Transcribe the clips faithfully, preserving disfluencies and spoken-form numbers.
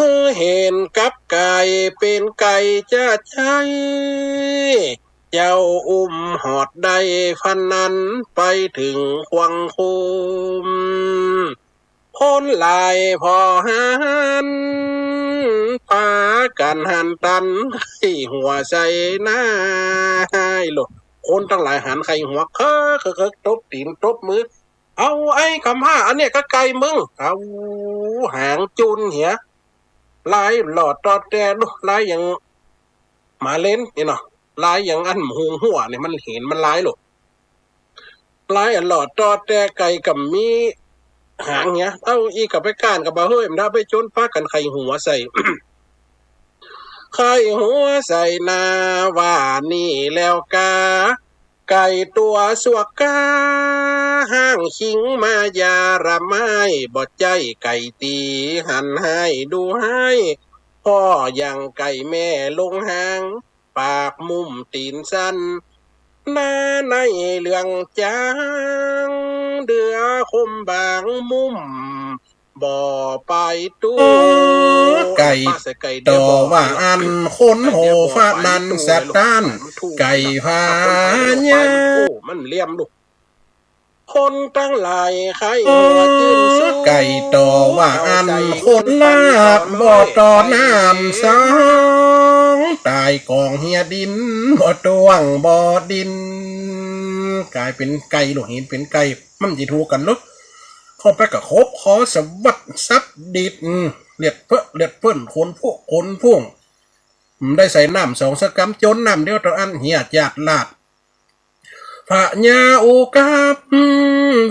หื้อเห็นกับไก่เป๋นไก่จะใจ้ เจ้าอุ้มฮอดได้ฟันนั้นไปเถิงขวังคุม คนหลายผ่อหัน ปากั๋นหันตัน ใค่หัวใส่หน้าไห้โลด คนตังหลายหันใค่หัว เคิกเคิกเคิก ตบตี๋นตบมือ เอาไอ้กำพร้าอันเนี้ยกับไก่มึง เอาหางจุนเหีย ลายหลอดตอแต ลายอย่างหมาเล็นนี่เนาะ ลายอย่างอันหุงหัวเนี่ย มันเหียนมันลายโลด ลายอันหลอดตอแต ไก่ก็มีหางเหีย เอาอี้ก็ไปก้านก็บ่าเฮ้ย มันได้ไปจนปากั๋นใค่หัวใส่ ใค่หัวใส่หน้าว่านี่แล้วกา ไก่ตั๋วสัวกา ห้างคิงมายาละไม้ บ่ใจ้ไก่ตี๋หันไห้ดูไห้ พ่อยังไก่แม่ลงหาง ปากมุ่มตี๋นสั้น หน้าในเหลืองจ๋าง เดือคมบางมุ่ม บ่ไปตู้ ไก่ ป้าใส่ไก่เดือ ต่อว่าอั้น คนโหฟ้านั้นสะต้าน ไก่พญา มันเหลี่ยมลูก คนตังหลายใค่หัวจื้นสู้ ไก่ต่อว่าอั้น คนลาบบ่ต่อน้ำสอง ต๋ายก๋องเหียดิน บ่ต้วงบ่ดิน ก๋ายเป๋นไก่ลูก เหียนเป๋นไก่ มันจะถูกกั๋นลูก เข้าไปก็ขบคอสะบัดสับดีด อืม เลียดเป๊อะเลียดเปิ้น ขนพุขนพุง บ่ได้ใส่น้ำสองสักกำ จนน้ำเดียวเต้าอั้น เหียจาดลาด พญาอู้กับ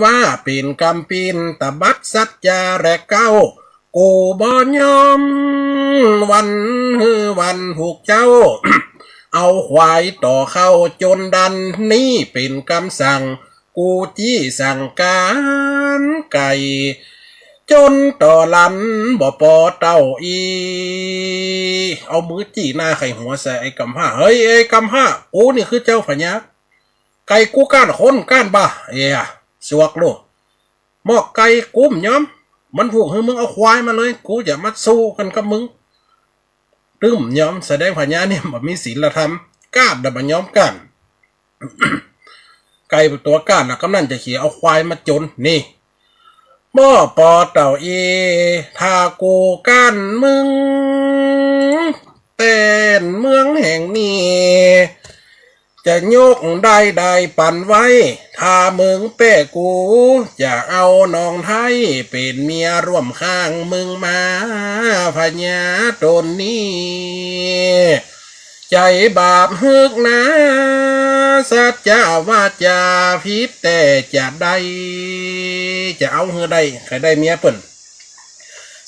ว่าเป๋นกำปิ้น ตบัดสัจจาแลเก้า กูบ่ยอม วันหื้อวันผูกเจ้า เอาควายต่อเข้าจนดัน นี่เป๋นกำสั่ง กูจี้สั่งก๋าน ไก่จนต่อลัน บ่ปอเต้าอี้ เอามือจี้หน้าใค่หัวใส่ไอ้กำพร้า เฮ้ย ไอ้กำพร้า กูนี่คือเจ้าพญา ไก่กูก้าน คนก้านบ่า เอ้ย สวกลูก มอกไก่กูบ่ยอม มันผูกหื้อมึงเอาควายมาเลย กูจะมาสู้กั๋นกับมึง ตึงบ่ยอม แสดงพญาเนี่ยบ่มีศีลธรรม ก้านน่ะบ่ยอมก้าน ไก่ตั๋วก้านน่ะ กำนั้นจะเขียเอาควายมาจน นี่ บ่ปอเต้าอี้ ถ้ากูก้านมึง แป้นเมืองแห่งนี้ จะยกได้ได้ปั๋นไว้ ถ้ามึงแป้กู จะเอานองไท้เป๋นเมียร่วมข้างมึงมา พญาต๋นนี้ ใจ๋บาปเฮือกหนา สัจจาวาจาผิดแต๊จะได้ จะเอาหื้อได้ ใค่ได้เมียเปิ้น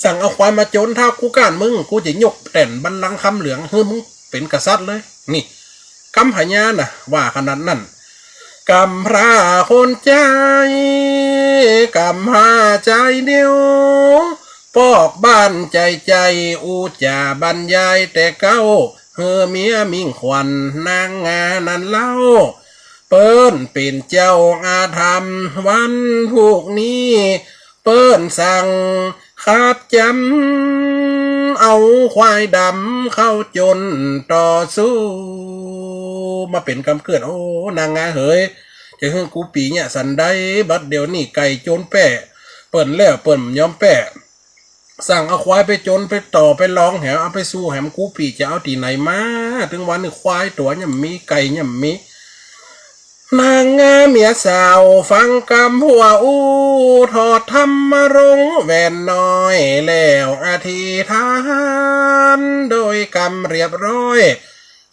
สั่งเอาควายมาจน ถ้ากูก้านมึง กูจะยกแป้นบัลลังก์คำเหลืองหื้อมึงเป๋นกษัตริย์เลย นี่ กำพญาน่ะ ว่าขนาดนั้น กำพร้าคนใจ๋ กำพร้าใจ๋เดียว ปอกบ้านใจ๋ใจ๋ อู้จ๋าบรรยายแต่เก๊า หื้อเมียมิ่งขวัญนางงานั้นเล่า เปิ้นเป๋นเจ้าอาธรรม วันผูกนี้ เปิ้นสั่งขับจ๋ำ เอาควายดำเข้าจนต่อสู้ มาเป๋นกำเกื้อน โอ้ นางงาเหย จะหื้อกูปี้เยียะสันใด บัดเดี๋ยวนี้ไก่จนแป้เปิ้นแล้ว เปิ้นบ่ยอมแป้ สั่งเอาควายไปจนไปต่อไปลองแหม เอาไปสู้แหม กูปี้จะเอาตี้ไหนมา ตึงวันนี้ควายตั๋วยังบ่มี ไก่ยังบ่มี นางงาเมียสาวฟังกำผัวอู้ ถอดธรรมรงค์แหวนน้อย แล้วอธิษฐานโดยกำเรียบร้อย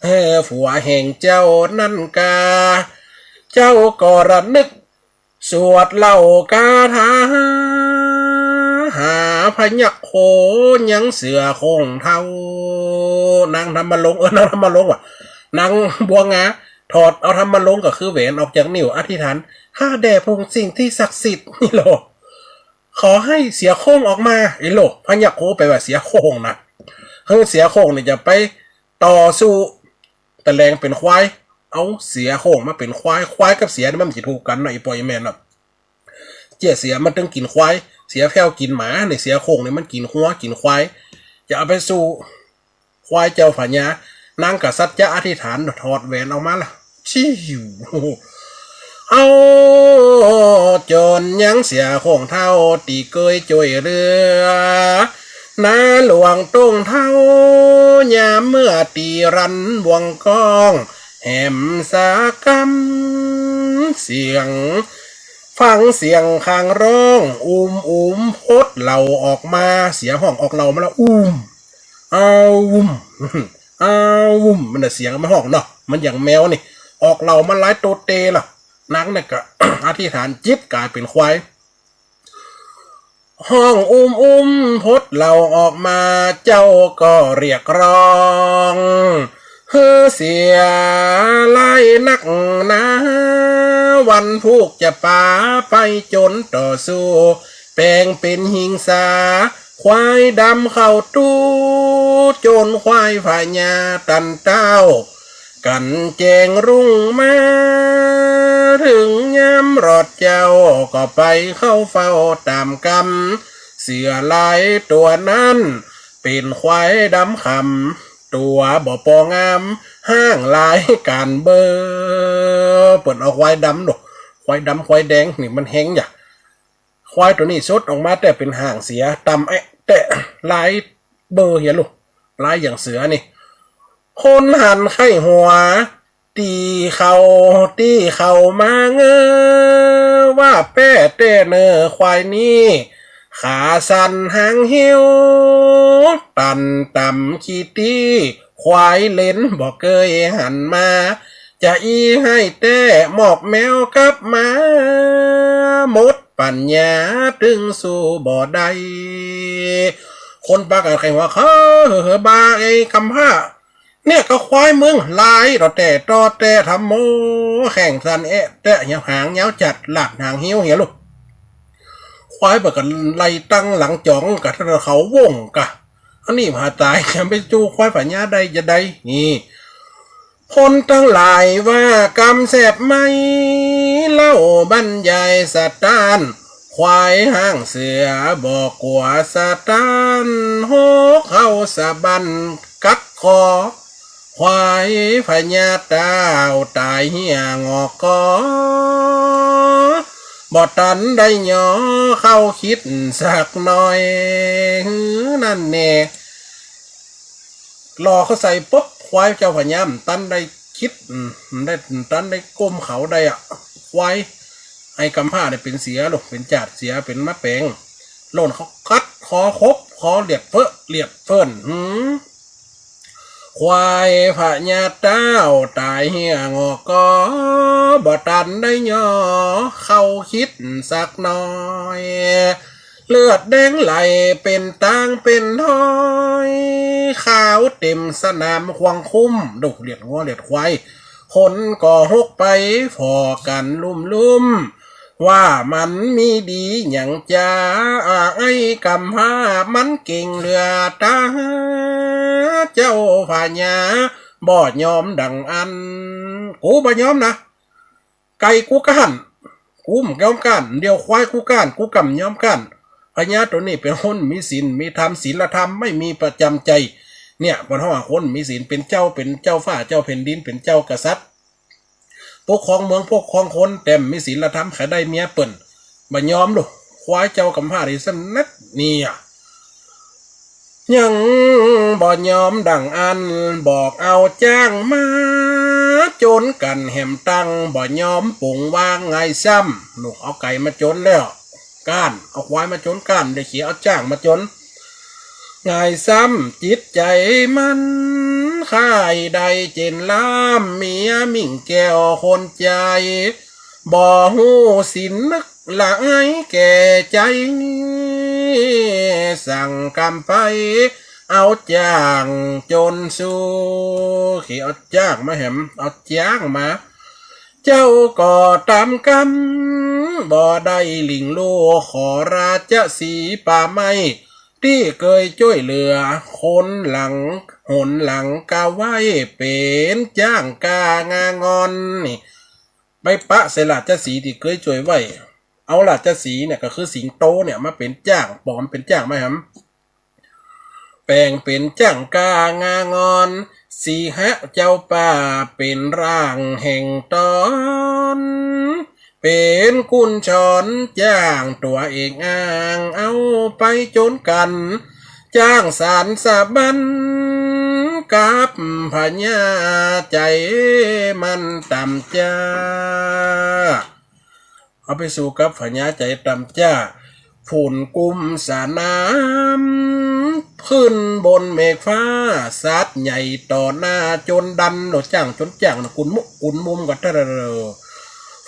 เออ ผัวแห่งเจ้านั้นกา เจ้าก็ระนึก สวดเล่าคาถา หาพยัคฆ์โขงยังเสือโคร่งเต้า นางธรรมรงค์ เออ นางธรรมรงค์ว่ะ นางบัวงา ถอดเอาธรรมรงค์ก็คือแหวนออกจากนิ้ว อธิษฐาน ข้าแด่พระองค์สิ่งที่ศักดิ์สิทธิ์ นี่โล ขอให้เสือโคร่งออกมา ไอ้โล พยัคฆ์โขงแปลว่าเสือโคร่งนะ เออ เสือโคร่งนี่จะไปต่อสู้ ตะแลงเป๋นควาย เอาเสือโคร่งมาเป๋นควาย ควายกับเสือนี่มันจะถูกกั๋นเนาะ อีป้ออีแม่เนาะ เจี้ยเสือมันตึงกิ๋นควาย เสือแผ้วกิ๋นหมา นี่เสือโคร่งนี่มันกิ๋นงัวกิ๋นควาย จะเอาไปสู่ควายเจ้าพญา นางก็สัจจะอธิษฐาน ถอดแหวนออกมาละ ชิว เอาจ๋นยังเสียของเฒ่าตี้เกยจ้วยเหลือ นาหลวงต้งเฒ่า ยามเมื่อตี้รันบ่วงก้อง แหมสากำ เสียง ฟังเสียงคางฮ้อง อุ้มอุ้มพดเหล่าออกมา เสียงฮ้องออกเหล่ามาแล้ว อุ้ม เอาอุ้ม เอาอุ้ม มันน่ะเสียงมันฮ้องเนาะ มันอย่างแมวนี่ ออกเหล่ามาหลายโตเตละ นางเนี่ยก็ อธิษฐานจิตก๋ายเป๋นควาย ฮ้องอุ้มอุ้มพดเหล่าออกมา เจ้าก็เรียกร้อง หื้อเสียหลายนักหนา วันพูกจะปาไปจ๋นต่อสู้ แป๋งเป๋นหิงสา ควายดำเข้าตู้ จ๋นควายพญาตันเต๊า กั๋นแจ้งรุ่งมา เถิงยามรอดเจ๊า ก็ไปเข้าเฝ้าต๋ามกำ เสือหลายตั๋วนั้น เป๋นควายดำคำ ตั๋วบ่ปองาม ฮ้างหลายก๋านเบ้อ เปิ้นเอาควายดำเนาะ ควายดำควายแดงนี่มันแฮงอย่า ควายตั๋วนี้สดออกมาแต่เป๋นฮ้างเสีย ต่ำแอะแต่หลายเบ้อเหียลูก หลายอย่างเสือนี่ คนหันไข้หัว ตี้เขา ตี้เขามาเงอ ว่าแป๊แต่เน่อควายนี้ ขาสั้นหางเหี่ยว ตันต่ำขี้ตี้ ควายเหลนบ่เกยหันมา จะอี้ให้แต่หมอกแมวกับหมา หมดปั๋ญญาตึงสู้บ่ได้ คนปากั๋นไข้หัว เฮ้อ เฮ้อ เฮ้อ บ่าไอ้กำพร้า เนี่ยก็ควายมึงหลายต่อแต่ต่อแต่ ทำโมแข่งสันแอะแตะ ยาวหางยาวจัด ลาดหางเหี่ยวเหี่ยวลูก ควายเปิ้นก็ไล่ตังหลังจ๋องกะ ถ้าเขาว่งกะ อันนี้หาต๋าย จะไปสู้ควายพญาได้จะใด นี่ คนตังหลายว่ากำแสบไหม เล่าบรรยายสะต้าน ควายฮ้างเสือบ่กั๋วสะต้าน หอกเข้าสะบั้นกัดคอ ควายพญาเต้าต๋ายเหี่ยงอกกอ บ่ตันได้หยอเข้าคิดสักหน่อย หื้อนั่นแน่ หล่อเข้าใส่ปุ๊บ ควายเจ้าพญาบ่ตันได้คิด อืม บ่ได้ บ่ตันได้ก้มเขาได้อะ ควาย ไอ้กำพร้าเนี่ยเป๋นเสียลูก เป๋นจาดเสีย เป๋นมาแป๋ง โล่นเขากัดคอ ขบคอ เลียดเฟ้อ เลียดเฟิ่น หืม ควายพญาเต้าต๋ายเหี่ยงอกกอ บ่ตันได้หยอเข้าคิดสักหน่อย เลือดแดงไหลเป๋นตางเป๋นฮ้อย ขาวเต๋มสนามควางคุ้ม ดูเลียดงัวเลียดควาย คนก็ฮกไปผ่อกั๋นลุ่มๆ ว่ามันมีดีหยังจา ไอ้กำพร้ามันเก่งเหลือต๋า เจ้าพญาบ่ยอมดั่งอั้น กูบ่ยอมนะ ไก่กูก้าน กูบ่ยอมก้าน เดี่ยวควายกูก้าน กูก้ำยอมก้าน พญาตั๋วนี้เป๋นคนมีศีล มีธรรม ศีลธรรมไม่มีประจำใจ เนี่ย เปิ้นฮ้องว่าคนมีศีล เป๋นเจ้า เป๋นเจ้าฟ้า เจ้าแผ่นดิน เป๋นเจ้ากษัตริย์ ปกครองเมืองปกครองคน แต่บ่มีศีลธรรม ใค่ได้เมียเปิ้น บ่ยอมลูก ควายเจ้ากำพร้านี่สำนักเนี่ย ยังบ่ยอมดั่งอั้น บอกเอาจ๊างมาจ๋นกั๋นแหมตัง บ่ยอมปงวาง หงายซ้ำ ลูก เอาไก่มาจ๋นแล้วก้าน เอาควายมาจ๋นก้าน ได้เขียเอาจ๊างมาจ๋น หงายซ้ำจิตใจ๋มัน ใค่ได้เจ๋นล้ำ เมียมิ่งแก้วคนใจ๋ บ่ฮู้ศีลนึกละอายแก่ใจ๋ สั่งกำไปเอาจ๊างจ๋นสู่ เขียเอาจ๊างมาแหม เอาจ๊างมา เจ้าก็ต๋ามกำ บ่ได้หลิ้งลู่ ขอราชสีห์ป่าไม้ ตี้เกยจ้วยเหลือ คนหลัง หนหลังกาไว้ เป๋นจ๊างก้างางอนนี่ ไปปะใส่ราชสีห์ตี้เกยจ้วยไว้ เอาราชสีห์เนี่ย ก็คือสิงโตเนี่ย มาเป๋นจ๊าง ป๋อมเป๋นจ๊างมาแหม แป๋งเป๋นจ๊างก้างางอน สีหะเจ้าป่าเป๋นร่างแห่งต๋น เป๋นกุญชรจ๊างตั๋วเอกอ้าง เอาไปจ๋นกั๋น จ๊างสานสะบั้น กับพญาใจ๋มันต่ำจ๊า เอาไปสู้กับพญาใจ๋ต่ำจ๊า ฝูนกุมสนาม ขึ้นบนเมฆฟ้า สัตว์ใหญ่ต่อหน้า จ๋นดันโหลดจ๊างจ๋นจ๊างนะ กุนมุกกุนมุมกั๋นเต้อ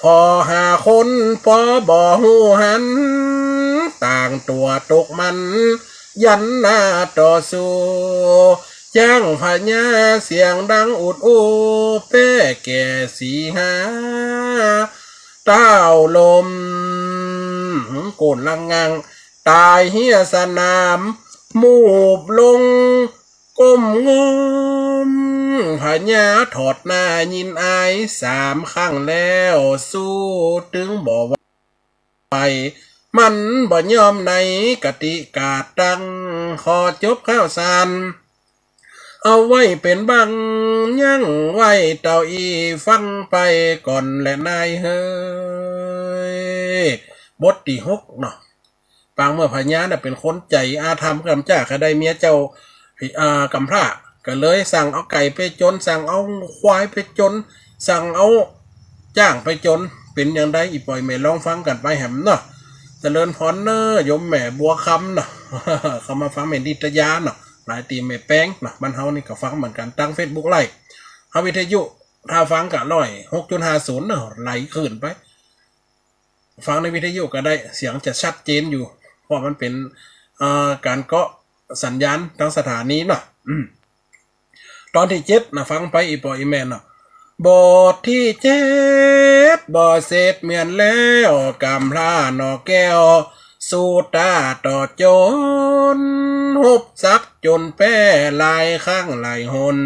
ผ่อห้าคนปอบ่ฮู้หัน ต่างตั๋วตกมัน ยันหน้าต่อสู้ จ๊างพญาเสียงดังอุดอู้ แป๊แก่สีหา ต้าวลม โก๋นละงัง ต๋ายเหียสนาม มูบลงก้มงม พญาถอดหน้ายินอาย สามครั้งแล้วสู้ตึงบ่ไหว มันบ่ยอมในกติกาตั้ง ขอจบข่าวสาร เอาไว้เป๋นบั้ง ยั้งไว้เต้าอี้ ฟังไปก่อนแลนายเฮย บทตี้หกเนาะ ปางเมื่อพญาน่ะเป๋นคนใจ๋อาธรรม กำจ้าใค่ได้เมียเจ้า อ่า กำพร้า ก็เลยสั่งเอาไก่ไปจ๋น สั่งเอาควายไปจ๋น สั่งเอาจ๊างไปจ๋น เป๋นอย่างใดอี่ป้ออี่แม่ลองฟังกั๋นไปแหมเนาะ เจริญพรเน่อโยมแม่บัวคำเนาะ เข้ามาฟังแม่นิตยาเนาะ หลายตี้แม่แป้งเนาะ บ้านเฮานี่ก็ฟังเหมือนกั๋น ตางเฟซบุ๊กไลฟ์ เฮาวิทยุ ถ้าฟังก็ร้อยหกจุดห้าศูนย์เนาะ ไหลขึ้นไป ฟังในวิทยุก็ได้ เสียงจะชัดเจนอยู่ เพราะมันเป๋น เอ่อ ก๋านเกาะสัญญาณตางสถานีเนาะ อืม ต๋อนตี้เจ็ดนะ ฟังไปอี่ป้ออี่แม่เนาะ บทตี้เจ็ด บ่เสร็จเมียนแล้ว กำพร้าหน่อแก้ว สู้ต้าต่อโจร ฮบสักโจรแป๊หลายครั้งหลายหน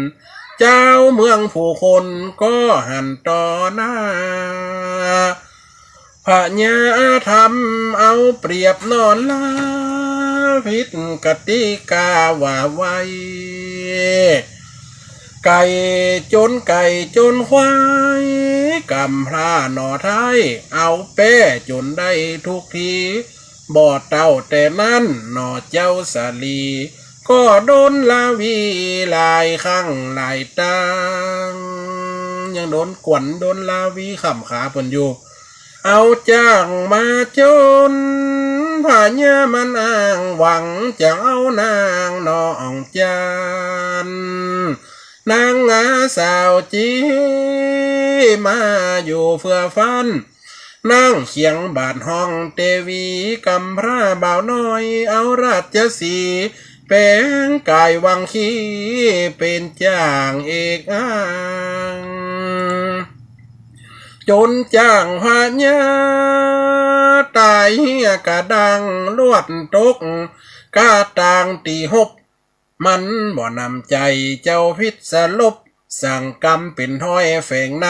เจ้าเมืองผู้คนก็หันต่อหน้า พญาธรรมเอาเปรียบนอนลา ผิดกติกาว่าไว้ ไก่โจรไก่โจรควาย กำพร้าหน่อไท้ เอาแป๊โจรได้ทุกที บ่เต้าแต่นั้นหน่อเจ้าสาลี ก็โดนลาวีหลายครั้งหลายตาง ยังโดนกวนโดนลาวีข่ำขาเปิ้นอยู่ เอาจ๊างมาโจร พญามันอ้างหวังจะเอานางน้องจัน นางงาสาวจีมาอยู่เฟื่อฟั่น นั่งเคียงบาทห้องเตวี กำพร้าบ่าวน้อยเอาราชสีห์ แป๋งก๋ายหวังขี้เป๋นจ๊างเอกอ้าง โจรจ๊างพญาต๋ายเหียกระด้าง ลวดตกกะตางตี้ฮบ มันบ่หนำใจ๋ เจ้าพิษสลบ สั่งกำเป๋นถ้อยแฝงใน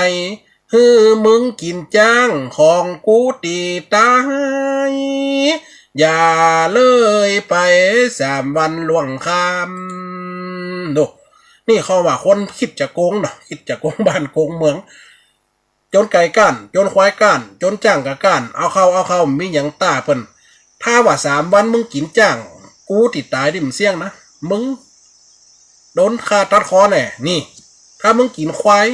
หื้อมึงกิ๋นจ๊างของกูตี้ต๋าย อย่าเลยไปสามวันล่วงค่ำ ดู นี่เขาว่าคนคิดจะโกงเนาะ คิดจะโกงบ้านโกงเมือง โจรไก่ก๊าน โจรควายก๊าน โจรจ๊างก็ก๊าน เอาเข้า เอาเข้า มีหยังต้าเปิ้น ถ้าว่าสามวันมึงกิ๋นจ๊างกูตี้ต๋ายนี่บ่เสี้ยงนะ มึงโดนฆ่าตัดคอแน่ นี่ ถ้ามึงกิ๋นควาย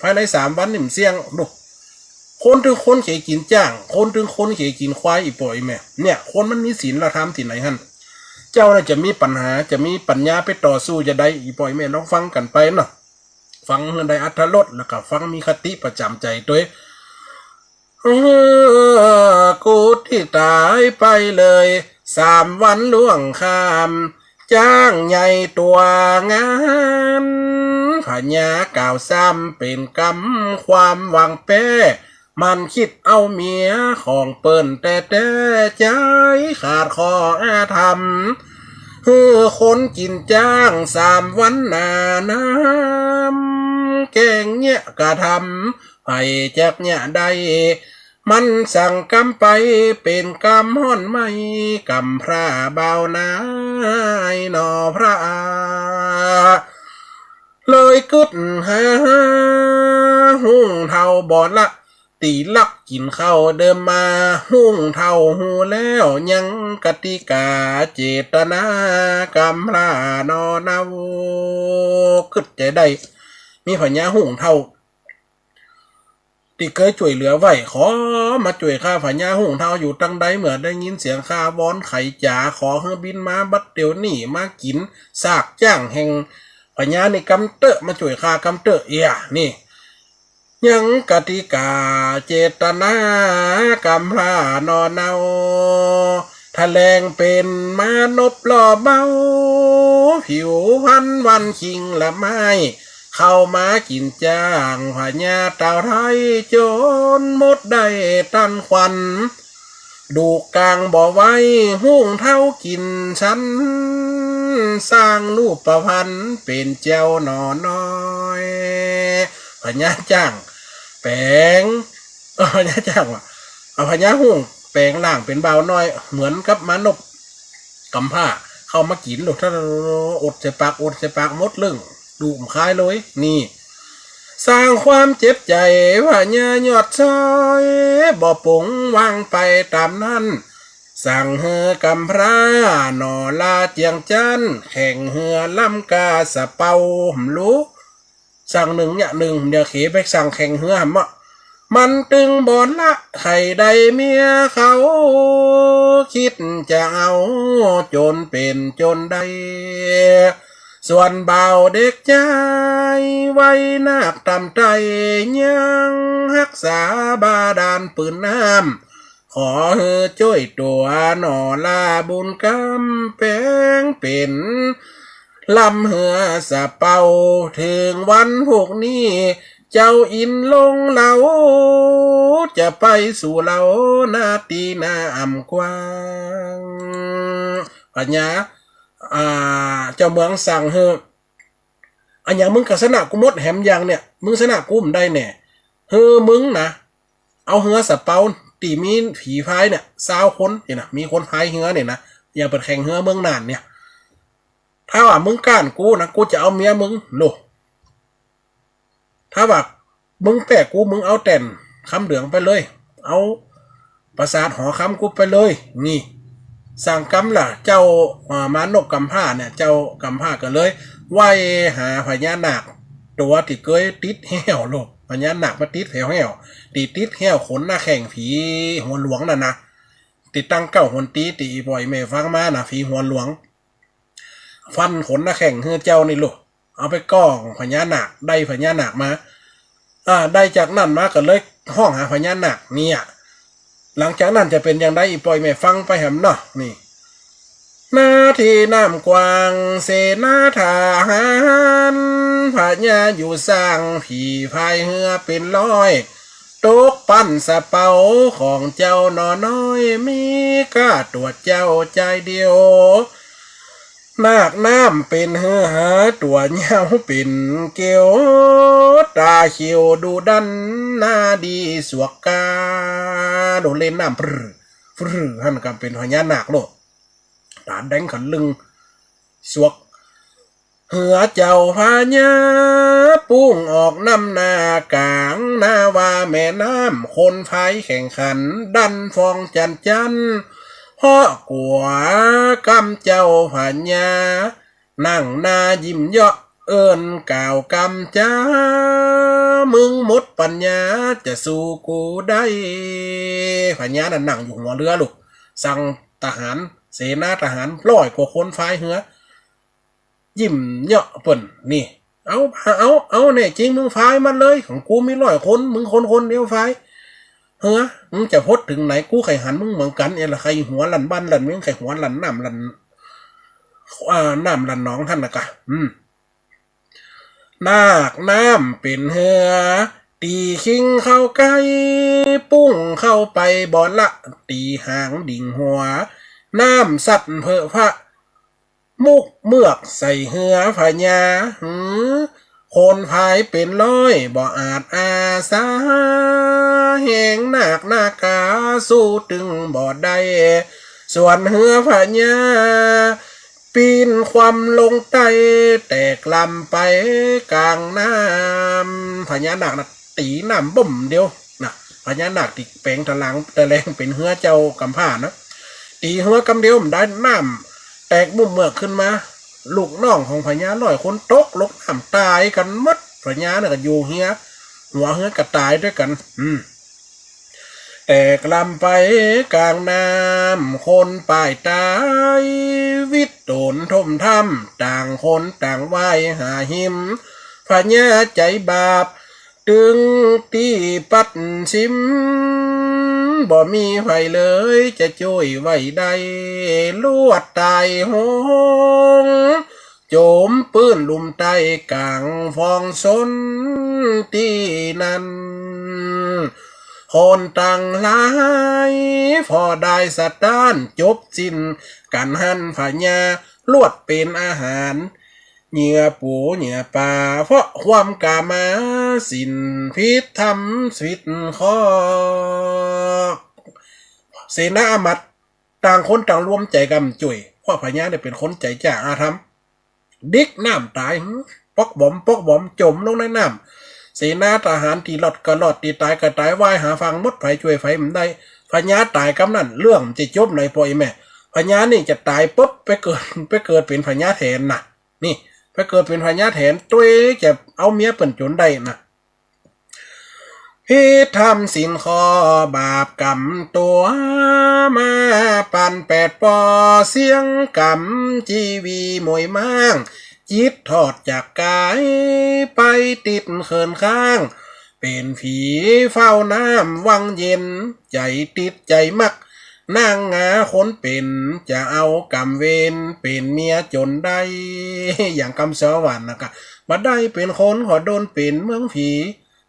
ภายในสามวันนี่บ่เสี้ยง ดู คนตึงคนเขยกิ๋นจ๊าง คนตึงคนเขยกิ๋นควาย อี่ป้ออี่แม่ เนี่ย คนมันมีศีลธรรมตี้ไหนหั้น เจ้าน่ะจะมีปัญหา จะมีปัญญาไปต่อสู้จะใด อี่ป้ออี่แม่ลองฟังกั๋นไปเนาะ ฟังหื้อได้อรรถรส แล้วก็ฟังมีคติประจ๋ำใจ๋ตวย เออ กูตี้ต๋ายไปเลย สามวันล่วงค่ำ จ๊างใหญ่ตั๋วงาม พญากล่าวซ้ำเป๋นกำความหวังแป๊ มันคิดเอาเมียของเปิ้นแต๊ๆ ใจ๋ขาดข้ออาธรรม หื้อคนกิ๋นจ๊างสามวันหน้าน้ำ แกงเยียะกระทำ ไผจักเยียะได้ มันสั่งกำไปเป๋นกำฮ้อนไหม้ กำพร้าบ่าวนายหนอพระ เลยกึ๊ดหาหุงเถ่าบ่ละ ตี้ลักกิ๋นข้าวเดิมมา หุงเถ่าฮู้แล้วยังกติก๋า เจตนากำพร้าหนอเนา กึ๊ดใจ๋ได้ มีพญาหุงเถ่า ตี้เกยจ้วยเหลือไว้ ขอมาจ้วยข้า พญาหุงเถ่าอยู่ตังใด เมื่อได้ยินเสียงข้าวอนไขจ๋า ขอหื้อบินมาบัดเดี๋ยวนี้ มากิ๋นซากจ๊างแห่งพญานี่กำเต๊อะ มาจ้วยข้ากำเต๊อะ เอียะ นี่ ยังกติก๋า เจตนากำพร้าหนอเนา แถลงเป๋นมานพหล่อเบา ผิวพรรณวันคิงละไม้ เข้ามากิ๋นจ๊างพญาเต่าไทย จ๋นหมดได้ตันขวัญ ดูก๋างบ่ไหว หุงเถ่ากิ๋นฉัน สร้างรูปพรรณเป๋นเจ้าหนอน้อย พญาจ๊างแป๋ง เออ พญาจ๊างว่ะ เอาพญาหุงแป๋งร่างเป๋นบ่าวน้อย เหมือนกับมานพกำพร้า เข้ามากิ๋นลูก ถ้าอดใส่ปาก อดใส่ปากหมดเรื่อง ดูบ่คายเลย นี่ สร้างความเจ็บใจ๋พญายอดชาย บ่ปงวางไปต๋ามนั้น สั่งหื้อกำพร้าหนอลาเจียงจั๊น แข่งเฮือล้ำก้าสะเปา หื้อลูก สั่งนึ่งเนี่ยนึ่ง เดี๋ยวเขไปสั่งแข่งเฮือหำอะ มันตึงบ่ละ ใค่ได้เมียเขา กึ๊ดจะเอาจ๋นเป๋นจ๋นได้ ส่วนบ่าวเด็กจาย วัยนักต่ำไต้ ยังฮักษาบาดาลปืนน้ำ ขอหื้อจ้วยตั๋วหนอลาบุญกำ แป๋งเป๋นลำเฮือสะเปา เถิงวันพุกนี้ เจ้าอินลงเล้า จะไปสู่เล้านาตี้น้ำกว้าง พญา อ่า เจ้าเมืองสั่งหื้อ อะหยังมึงก็สนะกูหมดแหมอย่างเนี่ย มึงสนะกูบ่ได้แน่ หื้อมึงนะ เอาเฮือสะเปาตี้มีผีพายเนี่ย ซาวคนนี่นะ มีคนพายเฮือเนี่ยนะ อย่างเปิ้นแข่งเฮือเมืองน่านเนี่ย ถ้าว่ามึงก้านกูนะ กูจะเอาเมียมึง โล ถ้าว่ามึงแป๊กู มึงเอาแต้นคำเหลืองไปเลย เอาปราสาทหอคำกูไปเลย นี่ สั่งกำละ เจ้า อ่า มานพกำพร้าเนี่ย เจ้ากำพร้าก็เลยว่ายหาพญานาค ตั๋วตี้เกยติดแห้ว โล พญานาคมาติดแห้ว แห้ว ตี้ติดแห้วขนหน้าแข้งผีหัวหลวงนั่นนะ ตี้ตั้งเก๊าหนตี๋ ตี้อี่ป้ออี่แม่ฟังมานะ ผีหัวหลวง ฟันขนหน้าแข้งหื้อเจ้านี่ลูก เอาไปก้องพญานาค ได้พญานาคมา อ่า ได้จากนั้นมาก็เลยฮ้องหาพญานาคเนี่ย หลังจากนั้นจะเป๋นอย่างใด อี่ป้ออี่แม่ฟังไปแหมเนาะ นี่ นาตี้น้ำกว้าง เสนาทหาร พญาอยู่สร้าง ผีพายเฮือเป๋นร้อย ตกปั้นสะเปาของเจ้าหนอน้อย มีก้าตั๋วเจ้าจายเดียว นาคน้ำเป๋นหื้อหาตั๋วยาวเป๋นเกลียว ต๋าเขียวดุดันหน้าดีสวกกา โดดเล่นน้ำ ปรึ๊ด ปรึ๊ด หั้นก็เป๋นพญานาคโลด ต๋าแดงขะลึง สวก เฮือเจ้าพญา ปุ้งออกนำหน้ากลาง หน้าว่าแม่น้ำ คนพายแข่งขัน ดันฟองจันจัน เพราะกั๋วกำเจ้าพญา นั่งหน้ายิ้มเยาะ เอิ้นกล่าวกำจา มึงหมดปัญญา จะสู้กูได้ พญานั่นนั่งอยู่หัวเฮือลูก สั่งทหาร เสนาทหารร้อยกว่าคนพายเฮือ ยิ้มเยาะเปิ้น นี่ เอา เอา เอา แน่จริงมึงพายมันเลย ของกูมีร้อยคน มึงคนคนเดียวพายเฮือ มึงจะพดเถิงไหน กูใค่หันมึงเหมือนกั๋น เอละ ใค่หัวลั่นบ้านลั่นเมือง ใค่หัวลั่นน้ำลั่น อ่า น้ำลั่นหนองหั้นนะกะ อืม นาคน้ำเป๋นเฮือ ตี้คิงเข้าใก้ ปุ้งเข้าไปบ่ละ ตี้หางดิ่งหัว น้ำซัดเผอะพะ มุกเมือกใส่เฮือพญา หื้อ คนผายเป๋นร้อยบ่อาจอาสา แฮงนักหน้ากาสู้ตึงบ่ได้ ส่วนเฮือพญา ปิ้นคว่ำลงใต้ แตกลำไปก๋างน้ำ พญานาคน่ะ ตี๋น้ำบ่มเดียวนะ พญานาคตี้แป๋งตะลังตะแลงเป๋นเฮือเจ้ากำพร้านะ ตี๋เฮือกำเดียวบ่ได้ น้ำแตกบุ่มเมือกขึ้นมา ลูกน้องของพญาร้อยคนตกลงน้ำต๋ายกั๋นหมด พญาน่ะก็อยู่เฮือ หัวเฮือก็ต๋ายตวยกั๋น อืม แตกลำไปก๋างน้ำ คนป้ายต๋าย วิดโตนถ้มถ้ำ ต่างคนต่างว่ายหาฮิม พญาใจ๋บาป ตึงตี้ปัดสิม บ่มีใผเลยจะจ้วยไว้ได้ ลวดต๋ายโฮง จ๋มปื้นลุ่มใต้ก๋างฟองซนตี้นั้น คนตังหลาย ผ่อได้สะต้าน จบสิ้นกั๋นหั้น พญาลวดเป๋นอาหาร เหยื่อปูเหยื่อป๋า เพราะความกามาสิน ผิดธรรมผิดข้อ เสนาอามัตย์ต่างคนต่างรวมใจ๋กั๋นจ้วย เพราะพญาเนี่ยเป๋นคนใจ๋จ้าอาธรรม ดิกน้ำต๋าย ป๊อกบ๋อม ป๊อกบ๋อม จ๋มลงในน้ำ เสนาทหารตี้รอดก็รอด ตี้ต๋ายก็ต๋าย ว่ายหาฝั่งหมด ใผจ้วยใผบ่ได้ พญาต๋ายกำนั้น เรื่องจะจบไหนป้อแม่ พญานี่จะต๋ายปุ๊บ ไปเกิด ไปเกิดเป๋นพญาแถนนะ นี่ ไปเกิดเป๋นพญาแถน ตวยจะเอาเมียเปิ้นจ๋นได้นะ ผิดธรรมศีลข้อบาปกรรมตั๋ว มาปันแปดปอเสี้ยงก๋ำ จีวีหมวยม้าง จิตถอดจากก๋าย ไปติดเขินข้าง เป๋นผีเฝ้าน้ำวังเย็น ใจ๋ติดใจ๋มัก นางงาคนเป๋น จะเอาก๋รรมเวร เป๋นเมียจ๋นได้ อย่างกำสวรรค์นะกะ บ่ได้เป๋นคนขอดนเป๋นเมืองผี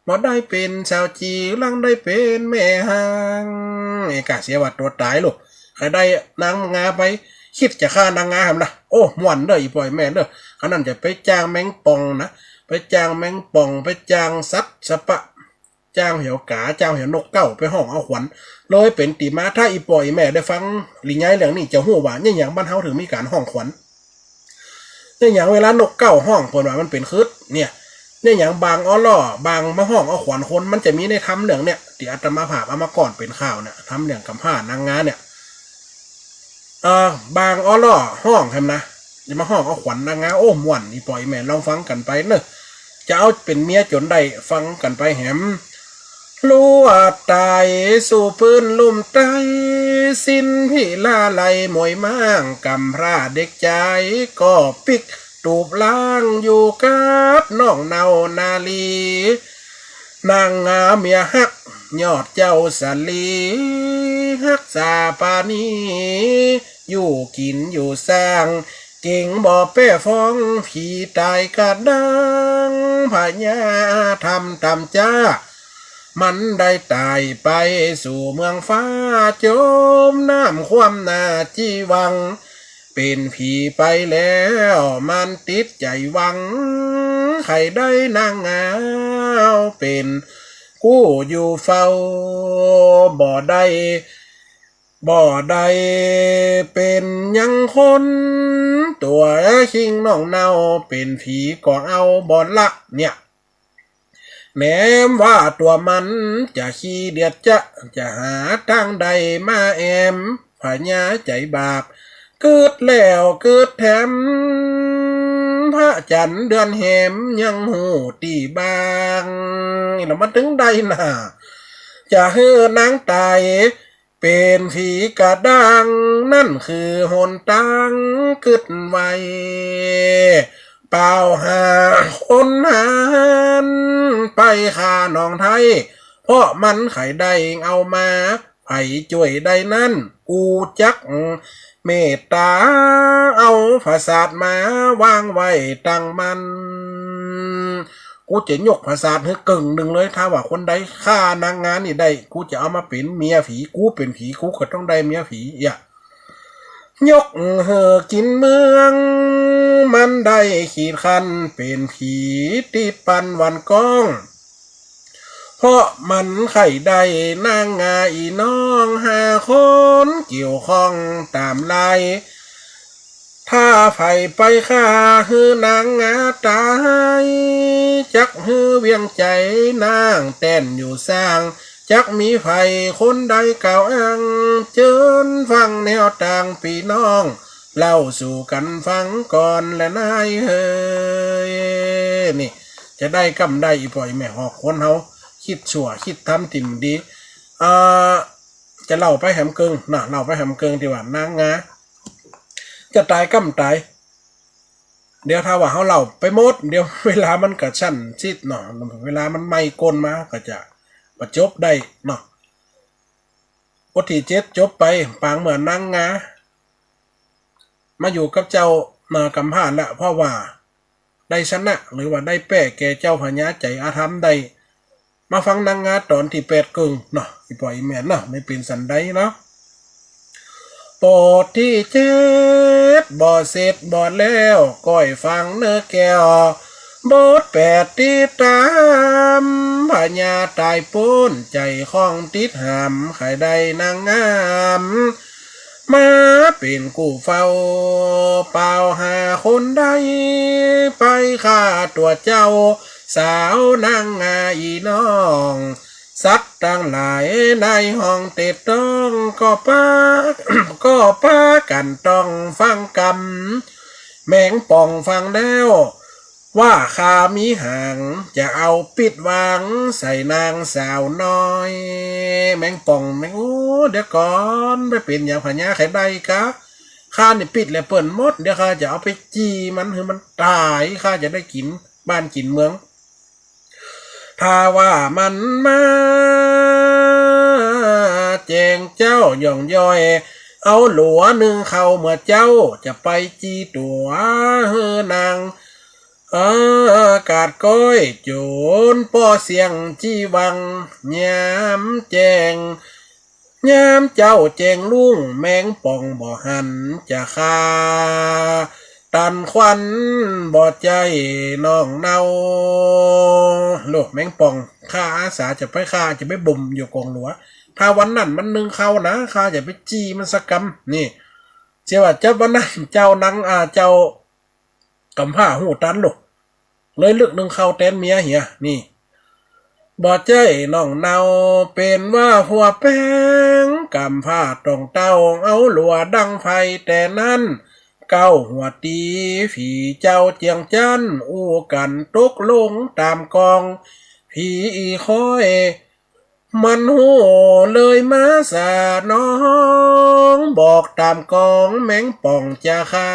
บ่ได้เป๋นสาวจี๋ ลังได้เป๋นแม่ฮ้าง เอกะเสียว่าตั๋วต๋ายลูก ใผได้นางงาไป คิดจะฆ่านางงาหำนะ โอ้ ม่วนเน่อ อี่ป้ออี่แม่เน่อ ขะนั้นจะไปจ้างแมงป่องนะ ไปจ้างแมงป่อง ไปจ้างสัตว์สะปะ จ้างแหวก๋า จ้างแหวนกเก๊า ไปฮ้องเอาขวัญ เลยเป๋นตี้มา ถ้าอี่ป้ออี่แม่ได้ฟังหรือไงเรื่องนี้ จะฮู้ว่าเนี่ยหยังบ้านเฮาถึงมีก๋านฮ้องขวัญ เนี่ยหยังเวลานกเก๊าฮ้อง เปิ้นว่ามันเป๋นครึด เนี่ย เนี่ยหยังบางอ้อล่อ บางมาฮ้องเอาขวัญคน มันจะมีในธรรมเรื่องเนี่ย ตี้อาตมาภาพเอามาก่อนเป๋นข่าวเนี่ย ธรรมเรื่องกำพร้านางงาเนี่ย เอ่อ บางอ้อล่อฮ้องแหมนะ จะมาฮ้องเอาขวัญนางงา โอ้ ม่วน อี่ป้ออี่แม่ลองฟังกั๋นไปเน่อ จะเอาเป๋นเมียจ๋นได้ ฟังกั๋นไปแหม ลวดต๋ายสู่ปื้นลุ่มใต้ สิ้นพิลาลัยหมวยม้าง กำพร้าเด็กจาย ก็ปิ๊กตูบล่าง อยู่กับน้องเนานาลี นางงามเมียฮัก ยอดเจ้าสาลี ฮักษาปราณี อยู่กิ๋นอยู่สร้าง เก๋งบ่แป้ฟ้อง ผีต๋ายกะด้าง พญาธรรมต๋ามจ๊า มันได้ต๋ายไปสู่เมืองฟ้า จ๋มน้ำคว่ำหน้าจีวัง เป๋นผีไปแล้ว มันติดใจ๋หวัง ใค่ได้นางงามเป๋นกู้อยู่เฝ้า บ่ได้ บ่ได้เป๋นหยังคน ตั๋วคิงน้องเนา เป๋นผีก็เอาบ่ละเนี่ย แหมว่าตั๋วมันจะขี้เดียดจะ จะหาตางใดมาแอม พญาใจ๋บาป กึ๊ดแล้วกึ๊ดแถม พระจั๋นเดือนแหมยังฮู้ตี้บ้าง นี่ละมันตึงได้น่า จะหื้อนางต๋าย เป๋นผีกะด้าง นั้นคือหนตางกึ๊ดไว้ เป่าหาคนหัน ไปฆ่าน้องไท้ เพราะมันใค่ได้เอามา ใผจ้วยได้นั้น กูจักเมตต๋า เอาผสาทมาวางไว้ตังมัน กูจะยกผสาทหื้อเกิ่งนึ่งเลย ถ้าว่าคนใดฆ่านางงามนี่ได้ กูจะเอามาเป๋นเมียผี กูเป๋นผี กูก็ต้องได้เมียผี เอี้ย ยกหื้อกิ๋นเมือง มันได้ขีดคั้น เป๋นผีตี้ปั่นวันก้อง เพราะมันใค่ได้นางงาอี่น้อง ห้าคนเกี่ยวข้องต๋ามลาย ถ้าใผไปฆ่าหื้อนางงาต๋าย จักหื้อเวียงใจ๋นางแต้นอยู่สร้าง จักมีใผคนใดกล่าวอ้าง เจิญฟังแนวตางปี้น้อง เล่าสู่กั๋นฟังก่อนแลนายเฮย นี่ จะได้กำใด อี่ป้ออี่แม่ หอกคนเฮา คิดชั่ว คิดทำตี้บ่ดี อ่า จะเล่าไปแหมเกิ่งนะ เล่าไปแหมเกิ่งตี้ว่านางงา จะต๋ายกำใด เดี๋ยวถ้าว่าเฮาเล่าไปหมด เดี๋ยวเวลามันก็สั้นสิทธิ์เนาะ เวลามันไหม้ก้นมาก็จะบ่จบได้เนาะ บทตี้เจ็ดจบไป ปางเมื่อนางงา มาอยู่กับเจ้า เอ่อ ก๋ำพร้าละ เพราะว่าได้ชนะ หรือว่าได้แป๊แก่เจ้าพญาใจ๋อาธรรมได้ มาฟังนางงาต๋อนตี้แปดเกิ่งเนาะ อี่ป้ออี่แม่เนาะ มันเป๋นสันใดเนาะ บทตี้เจ็ด บ่เสร็จบ่แล้ว ก้อยฟังเน่อแก้ว บทแปดติดต๋าม พญาต๋ายป๊น ใจ๋ข้องติดหาม ใค่ได้นางงาม มาเป๋นกู้เฝ้า เป่าหาคนใด ไปฆ่าตั๋วเจ้า สาวนางงาอี่น้อง สัตว์ตังหลายในห้องเต็ดต้อง ก็ปา ก็ปากั๋นต้องฟังกำ แมงป่องฟังแล้ว ว่าข้ามีหาง จะเอาปิ๊ดวางใส่นางสาวน้อย แมงป่อง แมง โอ้ เดี๋ยวก่อน ไปเป๋นหยังพญาใค่ได้กา ข้านี่ปิ๊ดแหละเปิ้นหมด เดี๋ยวข้าจะเอาไปจี้มันหื้อมันต๋าย ข้าจะได้กิ๋นบ้านกิ๋นเมือง ถ้าว่ามันมาแจ้งเจ้าหย่องย่อย เอาหลัวนึ่งเข้าเมื่อเจ้า จะไปจี้ตั๋วหื้อนาง เออ กาดก้อย จ๋นป้อเสี้ยงจี้วัง ยามแจ้ง ยามเจ้าแจ้งรุ่ง แมงป่องบ่หันจะฆ่า ตันควันบ่ใจ้น้องเนา โลกแมงป่อง ข้าอาสาจะไปฆ่า จะไปบ่มอยู่ก๋องหลัว ถ้าวันนั้นมันนึ่งเข้านะ ข้าจะไปจี้มันสักกำ นี่ เสียว่าจับวันนั้นเจ้านาง อ่า เจ้า ก๋ำพร้าฮู้ตันโลก เลยลึกนึ่งเข้าแตนเมียเหีย นี่ บ่ใจ้น้องเนา เป๋นว่าหัวแป้ง ก๋ำพร้าต้องเต้า เอาหลัวดังไฟแต่นั้น เก้าหัวตี๋ ผีเจ้าเจียงจั้น อู้กั๋นตกลงต๋ามกอง ผีอี่ข้อย มันฮู้เลยมาสาน้อง บอกต๋ามกองแมงป่องจะฆ่า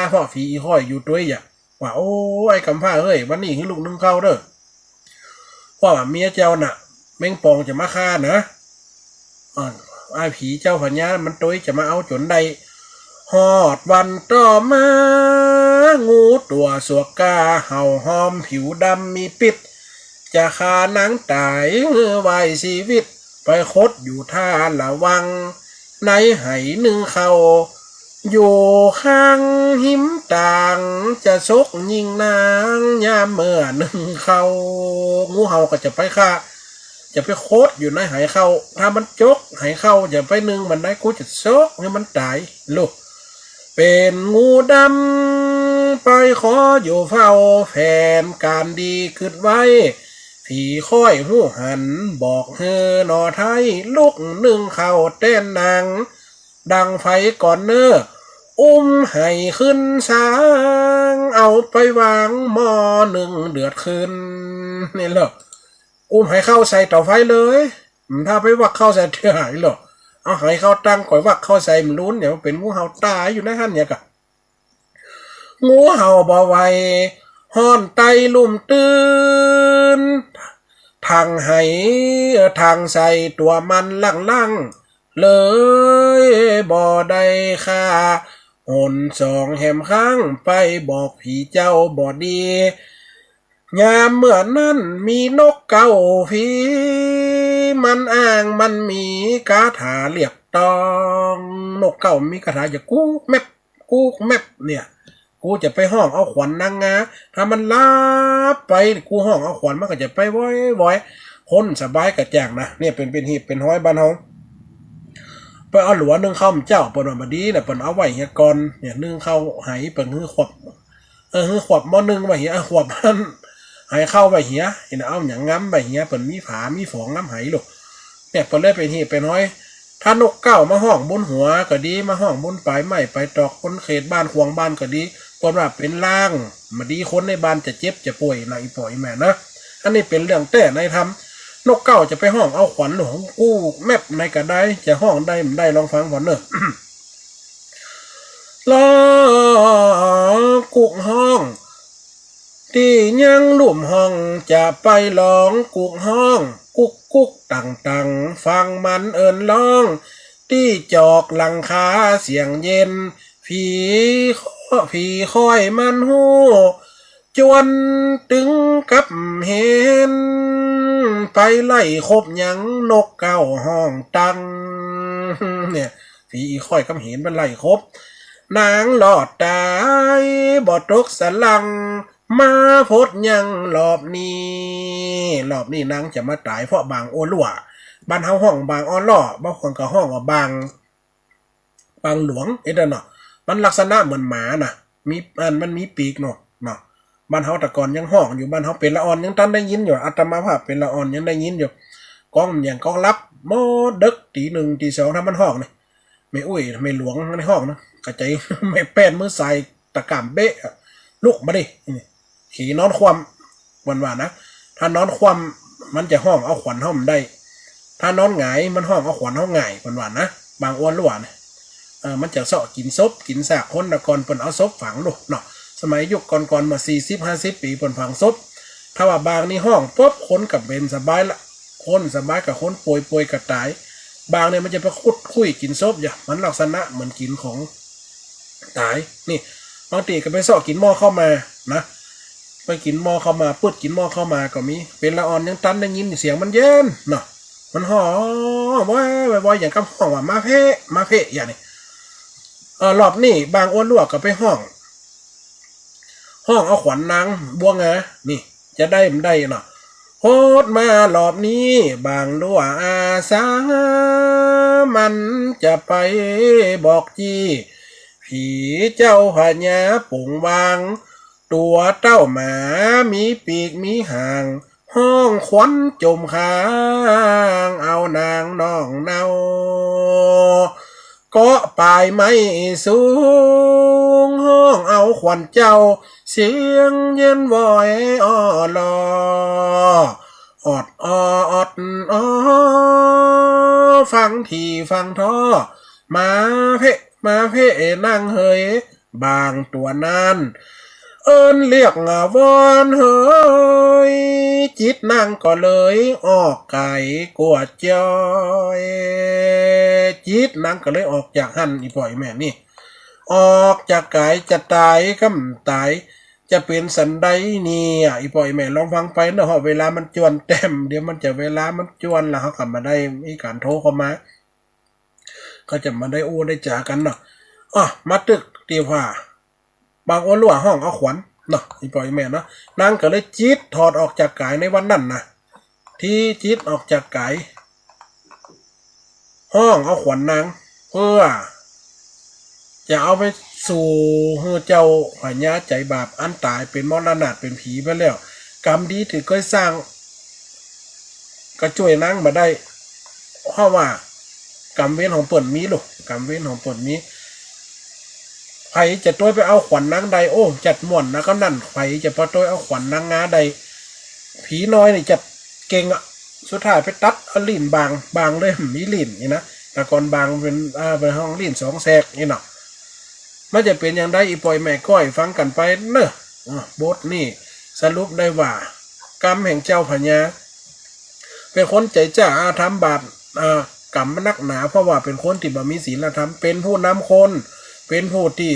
เพราะผีอี่ข้อยอยู่ตวยยะ ว่า โอ้ ไอ้ก๋ำพร้าเฮ้ย วันนี้หื้อลุกนึ่งเข้าเน่อ เพราะว่าเมียเจ้าน่ะ แมงป่องจะมาฆ่านะ อ่า ไอ้ผีเจ้าพญามันตวยจะมาเอาจ๋นได้ ฮอดวันต่อมา งูตั๋วสวกกา เห่าฮอมผิวดำมีปิ๊ด จะฆ่านางต๋ายหื้อวายชีวิต ไปขดอยู่ท่าละวัง ในไหนึ่งเข้า อยู่ข้างหิมต่าง จะซกยิงนางยามเมื่อนึ่งเข้า งูเห่าก็จะไปฆ่า จะไปขดอยู่ในไหเข้า ถ้ามันจกไหเข้า จะไปนึ่งมันได้ กูจะซกหื้อมันต๋ายโลก เป๋นงูดำ ไปขออยู่เฝ้า แผนก๋านดีกึ๊ดไว้ ผีข้อยฮู้หัน บอกหื้อหน่อไท้ ลุกนึ่งเข้าแตนนาง ดังไฟก่อนเน่อ อุ้มไหขึ้นสาง เอาไปวางหม้อนึ่งเดือดขึ้น นี่โลก อุ้มไหเข้าใส่เต๋าไฟเลย ถ้าไปวักเข้าใส่เตื้อหายโลก เอาไหเข้าตั้ง ก้อยวักเข้าใส่มันลุ้น เดี๋ยวเป๋นงูเห่าต๋ายอยู่ในหั้นเนี่ยกะ งูเห่าบ่ไหว ฮ้อนไตลุ่มตื้น ถังไห เอ่อ ถังใส่ตั๋วมันล่างๆ เลยบ่ได้ฆ่า หนสองแหมครั้ง ไปบอกผีเจ้าบ่ดี ยามเมื่อนั้นมีนกเก้าผี มันอ้างมันมีกาถาเรียก ตอง นกเก๊ามีคาถาจะกู้แมบ กู้แมบเนี่ย กูจะไปฮ้องเอาขวัญนางงา ถ้ามันหลับไป กูฮ้องเอาขวัญมันก็จะไปวอยๆ คนสบายกระจ่างนะ เนี่ยเป๋น เป๋นหีบเป๋นฮ้อยบ้านเฮา ไปเอาหลัวนึ่งข้าวเจ้า เปิ้นว่าบ่ดีนะ เปิ้นเอาไว้เหียก่อน เนี่ย นึ่งข้าวไห เปิ้นหื้อขวบ เออ หื้อขวบหม้อนึ่งไว้เหีย เออ ขวบหั้น ไหข้าวไว้เหีย เห็นเอาหยังงำไว้เหีย เปิ้นมีฝา มีฝองงำไหลูก เนี่ย เปิ้นเลยเป๋นหีบเป๋นฮ้อย ถ้านกเก๊ามาฮ้องบนหัวก็ดี มาฮ้องบนป๋ายไม้ป๋ายตอก บนเขตบ้านขวางบ้านก็ดี เปิ้นว่าเป๋นลางบ่ดี คนในบ้านจะเจ็บจะป่วยนะ อี่ป้ออี่แม่นะ อันนี้เป๋นเรื่องแต๊ในธรรม นกเก๊าจะไปฮ้องเอาขวัญหลวงกู้แมบในกระได จะฮ้องได้บ่ได้ ลองฟังก่อนเน่อ ลอกุกฮ้อง ตี้ยังลุ่มห้อง จะไปลองกุกฮ้อง กุกกุกตังตัง ฟังมันเอิ้นร้อง ตี้จอกหลังคาเสียงเย็น ผี ผีค่อยมันฮู้ จวนตึงกับเห็น ไปไล่คบหยังนกเก๊าฮ้องตัง เนี่ย ผีอี่ค่อยกับเห็นมันไล่คบ นางรอดตายบ่ตกสะหลัง มาพดยังรอบนี้ รอบนี้นางจะมาต๋ายเพราะบางอ้วลั่ว บ้านเฮาฮ้องบางอ้อล่อ บางคนก็ฮ้องว่าบาง บางหลวง เอ็ดเนาะ มันลักษณะเหมือนหมานะ มี อันมันมีปีกเนาะ เนาะ บ้านเฮาแต่ก่อนยังฮ้องอยู่ บ้านเฮาเป๋นละอ่อนยังตันได้ยินอยู่ อาตมาภาพเป๋นละอ่อนยังได้ยินอยู่ ก้องอย่างก้องลับ มอดึกตี๋หนึ่งตี๋สอง ถ้ามันฮ้องนะ แม่อุ๊ย แม่หลวงในห้องนะ กะใจ๋ แม่แป้นมือซ้ายตะก่ำเบ๊ะอะ ลุกมาดิ ขี่นอนคว่ำ เปิ้นว่านะ ถ้านอนคว่ำมันจะฮ้องเอาขวัญเฮาบ่ได้ ถ้านอนหงายมันฮ้องเอาขวัญเฮาหงาย เปิ้นว่านะ บางอ้วลั่วนะ เออ มันจะเซาะกิ๋นศพกิ๋นซากคน แต่ก่อนเปิ้นเอาศพฝังลูกเนาะ สมัยยุคก่อนๆ เมื่อสี่สิบห้าสิบปี๋เปิ้นฝังศพ ถ้าว่าบางนี่ฮ้องปุ๊บ คนก็เป๋นสบายละ คนสบายกับคนป่วย ป่วยก็ต๋าย บางเนี่ยมันจะไปขุดคุ้ยกิ๋นศพอย่า มันลักษณะเหมือนกิ๋นของต๋าย นี่ บางตี้ก็ไปเซาะกิ๋นหม้อข้าวหมากนะ ไปกิ๋นหม้อข้าวหมาก ปืดกิ๋นหม้อข้าวหมากก็มี เป๋นละอ่อนยังตันได้ยินเสียงมันเย็นเนาะ มันฮ้องวอยๆ อย่างกับฮ้องว่า มาเพะ มาเพะ อย่างนี้ เออ รอบนี้บางอ้วลั่วก็ไปฮ้อง ฮ้องเอาขวัญนางบัวงา นี่ จะได้บ่ได้เนาะ ฮอดมารอบนี้ บางอ้วลั่วอาสา มันจะไปบอกจี้ ผีเจ้าพญาปงวาง ตั๋วเต้าหมา มีปีกมีหาง ฮ้องขวัญจมคาง เอานางน้องเนา เกาะป๋ายไม้สูง ฮ้องเอาขวัญเจ้า เสียงเย็นวอยอ้อลอ ออดออออดออ ฟังถี่ฟังถ้อ มาเพะ มาเพะนางเหย บางตั๋วนั้น เอิ้นเรียกวอนเหย จิตนางก็เลยออกก๋ายกั๋วจ้อย จิตนางก็เลยออกจากหั้น อี่ป้ออี่แม่นี่ ออกจากก๋าย จะต๋ายกำต๋าย จะเป๋นสันใดเนี่ย อี่ป้ออี่แม่ลองฟังไปเนาะ เวลามันจวนแต้ม เดี๋ยวมันจะเวลามันจวนแล้ว เฮาก็บ่ได้มีก๋านโทรเข้ามา ก็จะบ่ได้อู้ได้จ๋ากั๋นเนาะ อ้อ มาตึกตี้ว่า บางอ้วลั่วฮ้องเอาขวัญเนาะ อี่ป้ออี่แม่เนาะ นางก็เลยจิตถอดออกจากก๋ายในวันนั้นนะ ตี้จิตออกจากก๋าย ฮ้องเอาขวัญนาง เปื้อจะเอาไปสู่หื้อเจ้าพญาใจ๋บาป อันต๋ายเป๋นมรณาถเป๋นผีไปแล้ว กรรมดีตี้เกยสร้าง ก็จ้วยนางบ่ได้ เพราะว่ากรรมเวรของเปิ้นมีลูก กรรมเวรของเปิ้นมี ใผจะตวยไปเอาขวัญนางได้ โอ้ จัดม่วนนะ ก็นั่น ใผจะไปตวยเอาขวัญนางงาได้ ผีน้อยนี่จัดเก่งอะ สุดท้ายไปตัดเอาลิ้นบาง บางเลย บ่มีลิ้นนี่นะ แต่ก่อนบางเป๋น อ่า เป๋นห้องลิ้นสองแสกนี่เนาะ มันจะเป๋นอย่างใด อี่ป้ออี่แม่ก้อยฟังกั๋นไปเนาะ อ่า บทนี้สรุปได้ว่า กรรมแห่งเจ้าพญา เป๋นคนใจ๋จ้าอาธรรมบาป อ่า กรรมนักหนา เพราะว่าเป๋นคนตี้บ่มีศีลธรรม เป๋นผู้นำคน เป๋นผู้ตี้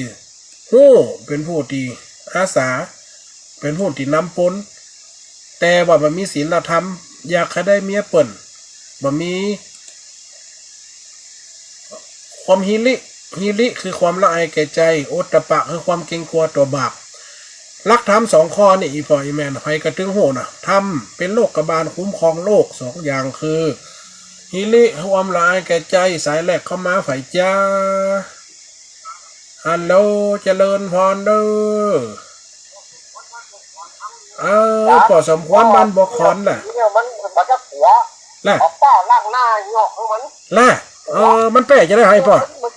ฮู้ เป๋นผู้ตี้อาสา เป๋นผู้ตี้นำปน แต่ว่าบ่มีศีลธรรม อยากจะได้เมียเปิ้น บ่มี ความหิริ หิริคือความละอายแก่ใจ๋ โอตตัปปะคือความเกรงกลัวต่อบาป หลักธรรมสองข้อนี้ อี่ป้ออี่แม่น่ะ ใผก็ตึงฮู้น่ะ ธรรมเป๋นโรคบาลคุ้มครองโรค สองอย่างคือ หิริคือความละอายแก่ใจ๋ สายแรกเข้ามา ใผจ๊ะ ฮัลโหล เจริญพรเด้อ เออ ป้อสมควรบ้านบ่อขอนแหละ เนี่ยมัน มันจะขัว แหละ เอาป้าล้างหน้าหยอกให้มัน แหละ เออ มันแปลจะได้ไห้ป้อ มัน มัน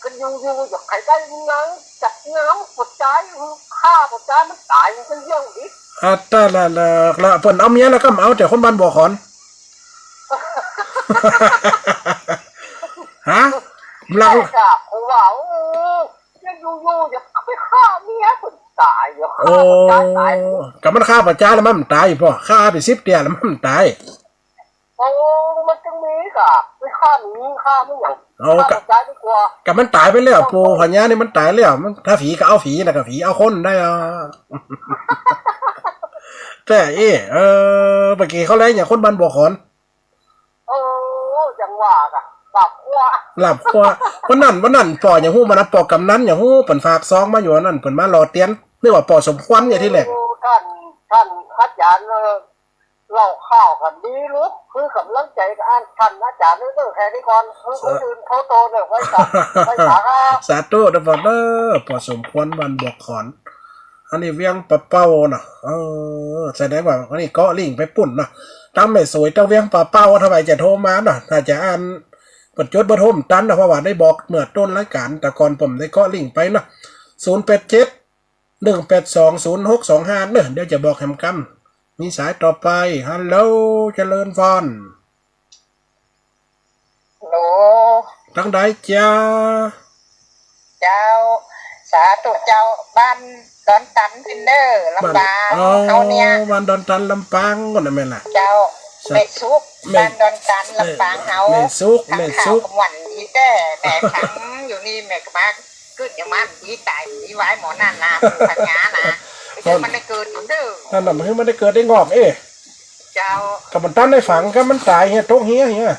มันอยู่ๆ อยากให้ได้นางจับน้ำหัวใจ ฆ่าหัวใจมันต๋าย มันเป็นเรื่องดิ อ่า แต่ละ ละ ละ เปิ้นเอาเมียแล้วก็เอาแต่คนบ้านบ่อขอน ฮะ หลัง แต่ก็เขาว่า โอ้ ยังอยู่ๆ อย่าไปฆ่าเมียคนต๋าย อย่าฆ่าคนต๋ายต๋าย ก็มันฆ่าป้อจ๋าแล้วมันบ่ต๋ายป้อ ฆ่าไปสิบเตื้อแล้วมันบ่ต๋าย โอ้ มันจึงมีกะ ไปฆ่าหมีฆ่าไม่หยัง โอ้ ฆ่า ก็ คนต๋ายดีกว่า ก็มันต๋ายไปแล้ว ปู่พญานี่มันต๋ายแล้ว มัน ถ้าผีก็เอาผีนะ ก็ผีเอาคนได้อ่ะ แต่เอ้ เออ เมื่อกี้เขาแลอย่างคนบ้านบ่อขอน โอ้ จังหวะกะ หลับครัว หลับครัว วันนั้น วันนั้นป้อยังฮู้บ่นะ ป้อกำนันยังฮู้ เปิ้นฝากซองมาอยู่ วันนั้นเปิ้นมาหล่อเตียน นึกว่าป้อสมควรอย่างที่แรก โอ้ ต้าน ต้านอาจ๋ารย์ เออ เล่าข่าวกั๋นดีลูก คือกำลังใจ๋กับอันต้านอาจ๋ารย์เด้อ แค่นี้ก่อน คือคนอื่นเขาโตเนี่ย ไว้สา ไว้สา สาธุเด้อป้อเด้อ ป้อสมควรบ้านบ่อขอน อันนี้เวียงป่าเป้าเนาะ เออ แสดงว่าอันนี้เกาะลิงก์ไปปุ้นเนาะ ตังแม่สวยตังเวียงป่าเป้า ทำไมจะโทรมาเนาะ ถ้าจะอัน เปิ้นจดเบอร์โทรบ่ตันเนาะ เพราะว่าได้บอกเมื่อต้นรายการ แต่ก่อนผมได้เกาะลิงก์ไปเนาะ ศูนย์แปดเจ็ด หนึ่งแปดสอง ศูนย์หกสองห้า เนาะ เดี๋ยวจะบอกแหมกำ มีสายต่อไป ฮัลโหล เจริญพร ฮัลโหล ตังใดเจ้า เจ้า สาธุเจ้า บ้านดอนตันเพิ่นเด้อ ลำปาง บ้าน อ๋อ เฮาเนี่ย บ้านดอนตันลำปางก่อนนะแม่นล่ะ เจ้า สา แม่สุข แม่ บ้านดอนตันลำปางเฮา แม่สุข ฟัง แม่สุข ข่าวกลางวันดีแต๊ แม่ฟังอยู่นี่ แม่ก็มา กึ๊ดยังมา อีต๋าย อีวายหมอนั่นน่ะ ปู่พญาน่ะ มัน มันได้เกิดอยู่เด้อ นั่นน่ะ มันคือมันได้เกิดได้งอก เอ๊ะ เจ้า ก็บ่ตันได้ฝัง ก็มันต๋ายเหีย ตกเหียเหีย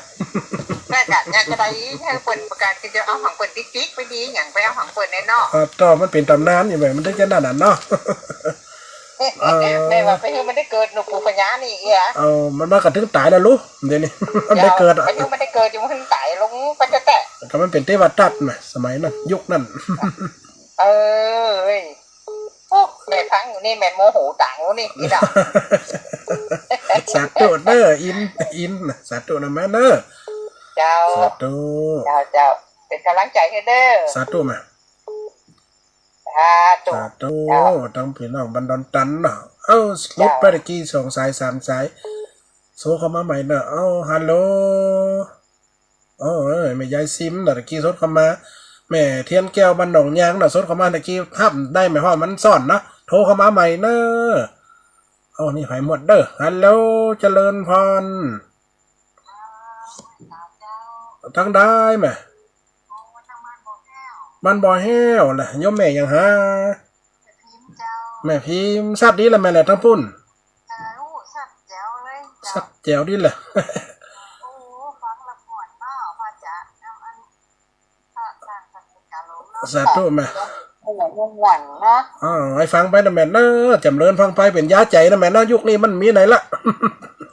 แต่ก็อยากจะได้หื้อเปิ้นประกาศ คือจะเอาของเปิ้นติ๊กๆ ไปดีหยัง ไปเอาของเปิ้นแน่เนาะ อ่า ก็มันเป๋นต๋ำนานอยู่แหม มันได้จะนั่นน่ะเนาะ เออ แม่ว่าไปหื้อมันได้เกิดหนูปู่พญานี่เอีย เอา มันมาก็ถึงต๋ายแล้วลูก เดี๋ยวนี้ มันได้เกิดอะ เจ้า ไปหื้อมันได้เกิดอยู่ มันถึงต๋ายลงไปแต๊ๆ ก็มันเป๋นเตวทัตตร์น่ะ สมัยนั้น ยุคนั้น เออ เอ้ย โอ้ แม่ฟังอยู่นี่แม่โมโหต๋างอยู่นี่ อีดอก สาธุเด้อ อิน อิน สาธุนะแม่เนาะ เจ้า สาธุ เจ้า เจ้า เป๋นกำลังใจ๋หื้อเด้อ สาธุมา สาธุ สาธุ เจ้า ตังพี่น้องบ้านดอนตันเนาะ เอ้า หลุดไปตะกี้สองสายสามสาย โทรเข้ามาใหม่เนาะ เอ้า ฮัลโหล โอ้ เอ้ย แม่ยายซิมเนาะ ตะกี้สดเข้ามา แม่เทียนแก้วบ้านหนองยางเนาะ สดเข้ามาตะกี้ ฮับได้แม่ เพราะมันซ้อนเนาะ โทรเข้ามาใหม่เนาะ โอ้ นี่ไปหมดเด้อ ฮัลโหล เจริญพร ตังใดแม่ บ้านบ่อแห้วแหละ โยมแม่หยังหา แม่พิมพ์ ชัดดีละแม่แหละตังปุ้น ชัดแจ๋วเลย ชัดแจ๋วดีแหละ โอ้ ฟังละม่วนเนาะ พระอาจ๋ารย์ สาธุแม่ ม่วนเนาะ อ๋อ หื้อฟังไปนะแม่เนาะ จ๋ำเริญฟังไปเป๋นยาใจ๋นะแม่เนาะ ยุคนี้มันมีไหนละ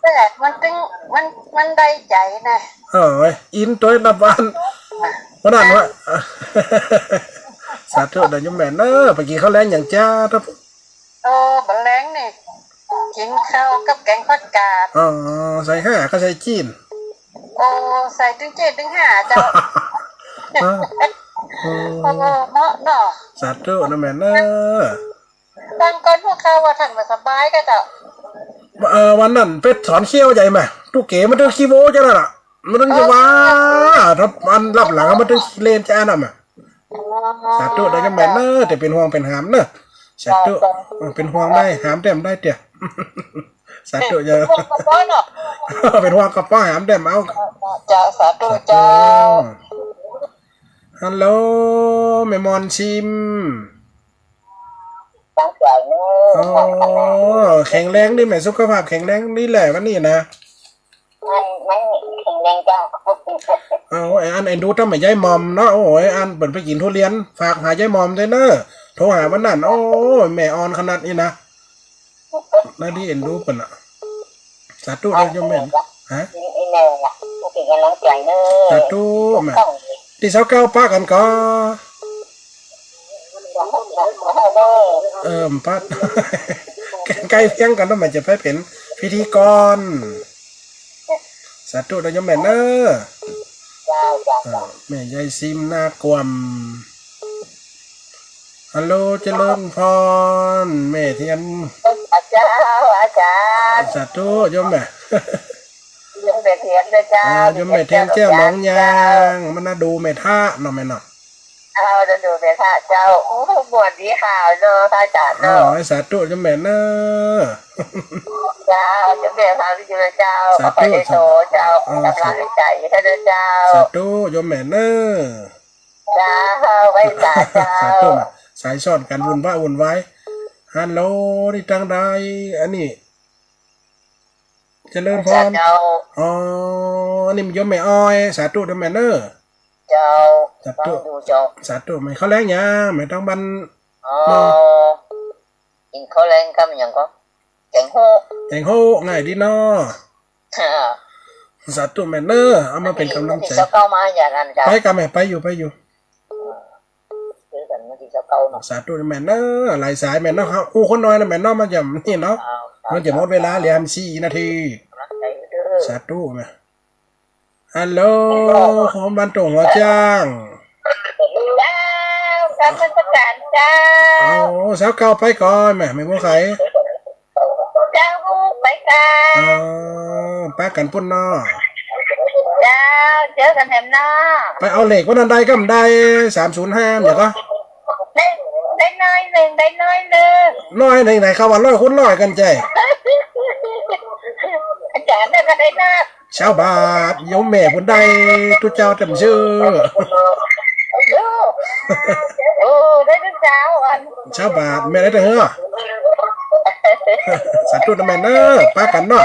แต่มันตึง มัน มันได้ใจ๋นะ อ๋อ อินตวยนะบ้าน วันนั้นวะ สาธุเด้อโยมแม่เนาะ ไปกิ๋นข้าวแลงหยังจ๊ะ เออ บ่าแลงนี่ กิ๋นข้าวกับแกงผักกาด อ๋อ ใส่ห่าก็ใส่จีน โอ้ ใส่ตึงจีนตึงห่าเจ้า เออ โอ้ เนาะ เนาะ สาธุนะแม่เนาะ บางคนพวกเขาว่าท่านบ่สบายก็เจ้า เออ วันนั้นไปถอนเขี้ยวใจ๋แม่ ตุ๊กเก๋มันตึงขี้โว้จ้ะนั่นน่ะ มันตึงจะว่า เออ ถ้าอันลับหลังมันตึงขี้เลนจ้ะนั่นน่ะ อ๋อ สาธุเด้อโยมแม่เนาะ แต่เป๋นห่วงเป๋นหามเนาะ สาธุ เจ้า เออ เป๋นห่วงได้ หามแต้มได้เตี้ย สาธุเจ้า เป๋นห่วงกระเพาะเนาะ เป๋นห่วงกระเพาะ หามแต้มเอา เจ้า สาธุเจ้า ฮัลโหล แม่มอนซิม ตั้งใจ๋เนาะ อ๋อ แข็งแรงดีแม่ สุขภาพแข็งแรงดีแหละวันนี้นะ มัน มันแข็งแรงเจ้า เอา ไอ้อันเอ็นดูต้อแม่ยายหม่อมเนาะ โอ้ย อันเปิ้นไปกิ๋นทุเรียน ฝากหายายหม่อมด้วยเนอะ โทรหาวันนั้น โอ้ย แม่อ่อนขนาดนี้นะ น่าดีเอ็นดูเปิ้นน่ะ สาธุนะโยมแม่ ฮะ นี่แหละ เป๋นก๋ำลังใจ๋เนอะ สาธุแม่ ตี้ซาวเก้าปะกั๋นก่อ เออ ปะ ใก้เคียงกั๋นเนาะ มันจะไปเป๋นพิธีกร สาธุนะโยมแม่เนอะ เจ้า เจ้า เออ แม่ยายซิมนากวม ฮัลโหล เจริญพร แม่เทียน เจ้า อาจ๋ารย์ สาธุ โยมแม่ โยมแม่เทียนนะเจ้า อ่า โยมแม่เทียนแก้วหนองยาง มันน่าดูแม่ทะเนาะแม่เนาะ เอา น่าดูแม่ทะเจ้า อู้ ม่วนดีค่ะเนาะ พระอาจ๋ารย์เนาะ อ๋อ สาธุ โยมแม่เนอะ เจ้า โยมแม่พาไปอยู่นะเจ้า สาธุ ขอให้ได้โตเจ้า เออ ก๋ำลังใจ๋ให้นะเจ้า สาธุ โยมแม่เนอะ เจ้า ไหว้สาเจ้า สาธุนะ สายซ้อนกั๋นวุ่นวายวุ่นวาย ฮัลโหล นี่ตางใด อันนี้ เจริญพร เจ้า อ๋อ อันนี้มันโยมแม่อ้อย สาธุเด้อแม่เนอะ เจ้า สาธุ ฟังอยู่เจ้า สาธุ แม่ ข้าวแลงยัง แม่ตางบ้าน อ๋อ เนาะ กิ๋นข้าวแลงกับหยังก่อ แก๋งฮู้ แก๋งฮู้ ง่ายดีเนาะ สาธุแม่เนอะ เอามาเป๋นก๋ำลังใจ๋ ตี้ซาวเก้ามาอย่างนั้นเจ้า ไปกั๋นแม่ ไปอยู่ ไปอยู่ เจอกั๋นวันตี้ซาวเก้าเนาะ สาธุแม่เนอะ หลายสายแม่เนาะครับ อู้ คนน้อยนะแม่เนาะ มันจะนี่เนาะ เจ้า มันจะหมดเวลาเหลือสี่นาที ก๋ำลังใจ๋เด้อ สาธุแม่ ฮัลโหล คนบ้านโต่งหัวจ้าง เจ้า นมัสก๋านเจ้า โอ้ ซาวเก้าไปก่อแม่ แม่บัวไข เจ้า ไปค่ะ อ๋อ ปะกั๋นปุ้นเนาะ เจ้า เจอกั๋นแหมเนาะ ไปเอาเลขวันนั้นได้ก็บ่ได้ สามศูนย์ห้า เนี่ยก็ ได้ ได้น้อยนึ่ง ได้น้อยนึ่ง น้อยนึ่งไหน เขาว่าร้อยคูณร้อยกั๋นใจ้ อาจ๋ารย์เนี่ยก็ได้นัก ซาวบาท โยมแม่ปุ้นได้ตุ๊เจ้าเต็มซื่อ โอ้ ได้ตุ๊เจ้าอัน ซาวบาท แม่ได้แต่เฮ้อ สาธุนะแม่เนอะ ปะกั๋นเนาะ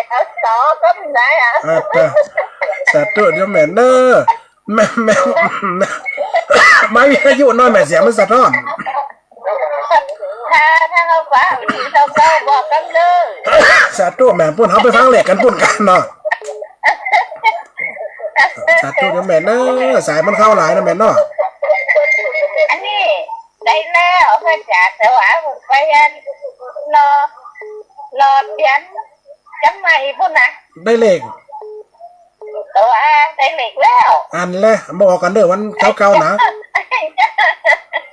เอาสองก็ไม่ได้อะ อ่ะ สาธุโยมแม่เนอะ แม่ แม่ แม่ ไม่มีอายุน้อย แม่เสียงมันสะท้อน ถ้า ถ้าเฮาฟัง เฮาก็บอกกั๋นเลย สาธุแม่ ปุ้นเฮาไปฟังเลขกั๋นปุ้นกั๋นเนาะ สาธุนะแม่เนอะ สายมันเข้าหลายนะแม่เนาะ อันนี้ได้แล้ว พระอาจ๋ารย์ แต่ว่าไปอันรอ รอเตียน จำไม่ปุ้นนะ ได้เลข แต่ว่าได้เลขแล้ว อันแล บอกกั๋นเด้อวันซาวเก้านะ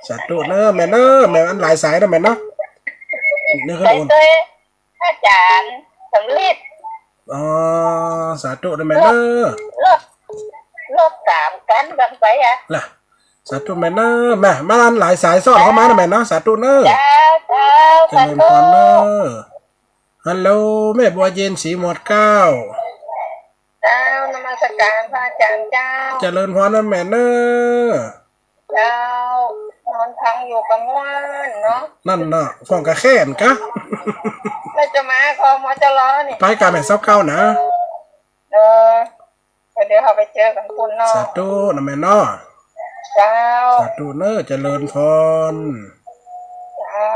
สาธุเนอะแม่เนอะ แม่อันหลายสายนะแม่เนาะ นี่คือ ได้ โอน โดยอาจ๋ารย์สำริด อ๋อ สาธุนะแม่เนอะ รถ รถสามคันกั๋นไปอะ ล่ะ สาธุแม่เนอะ แม่ มาอันหลายสายซ้อนเข้ามานะแม่เนาะ สาธุเนอะ เจ้า เจ้า เจริญพรเนอะ ฮัลโหล แม่บัวเย็น ศรีหมวดเกล้า เจ้า นมัสก๋านพระอาจ๋ารย์เจ้า เจริญพรนะแม่เนอะ เจ้า นอนฟังอยู่ก็ม่วนเนาะ นั่นเนาะ ฟังก็แค้นกะ แล้วจะมาคอ มจร นี่ ไปกะแม่ซาวเก้านะ เออ เดี๋ยวเฮาไปเจอกั๋นปุ้นเนาะ สาธุนะแม่เนาะ เจ้า สาธุเนอะ เจริญพร เจ้า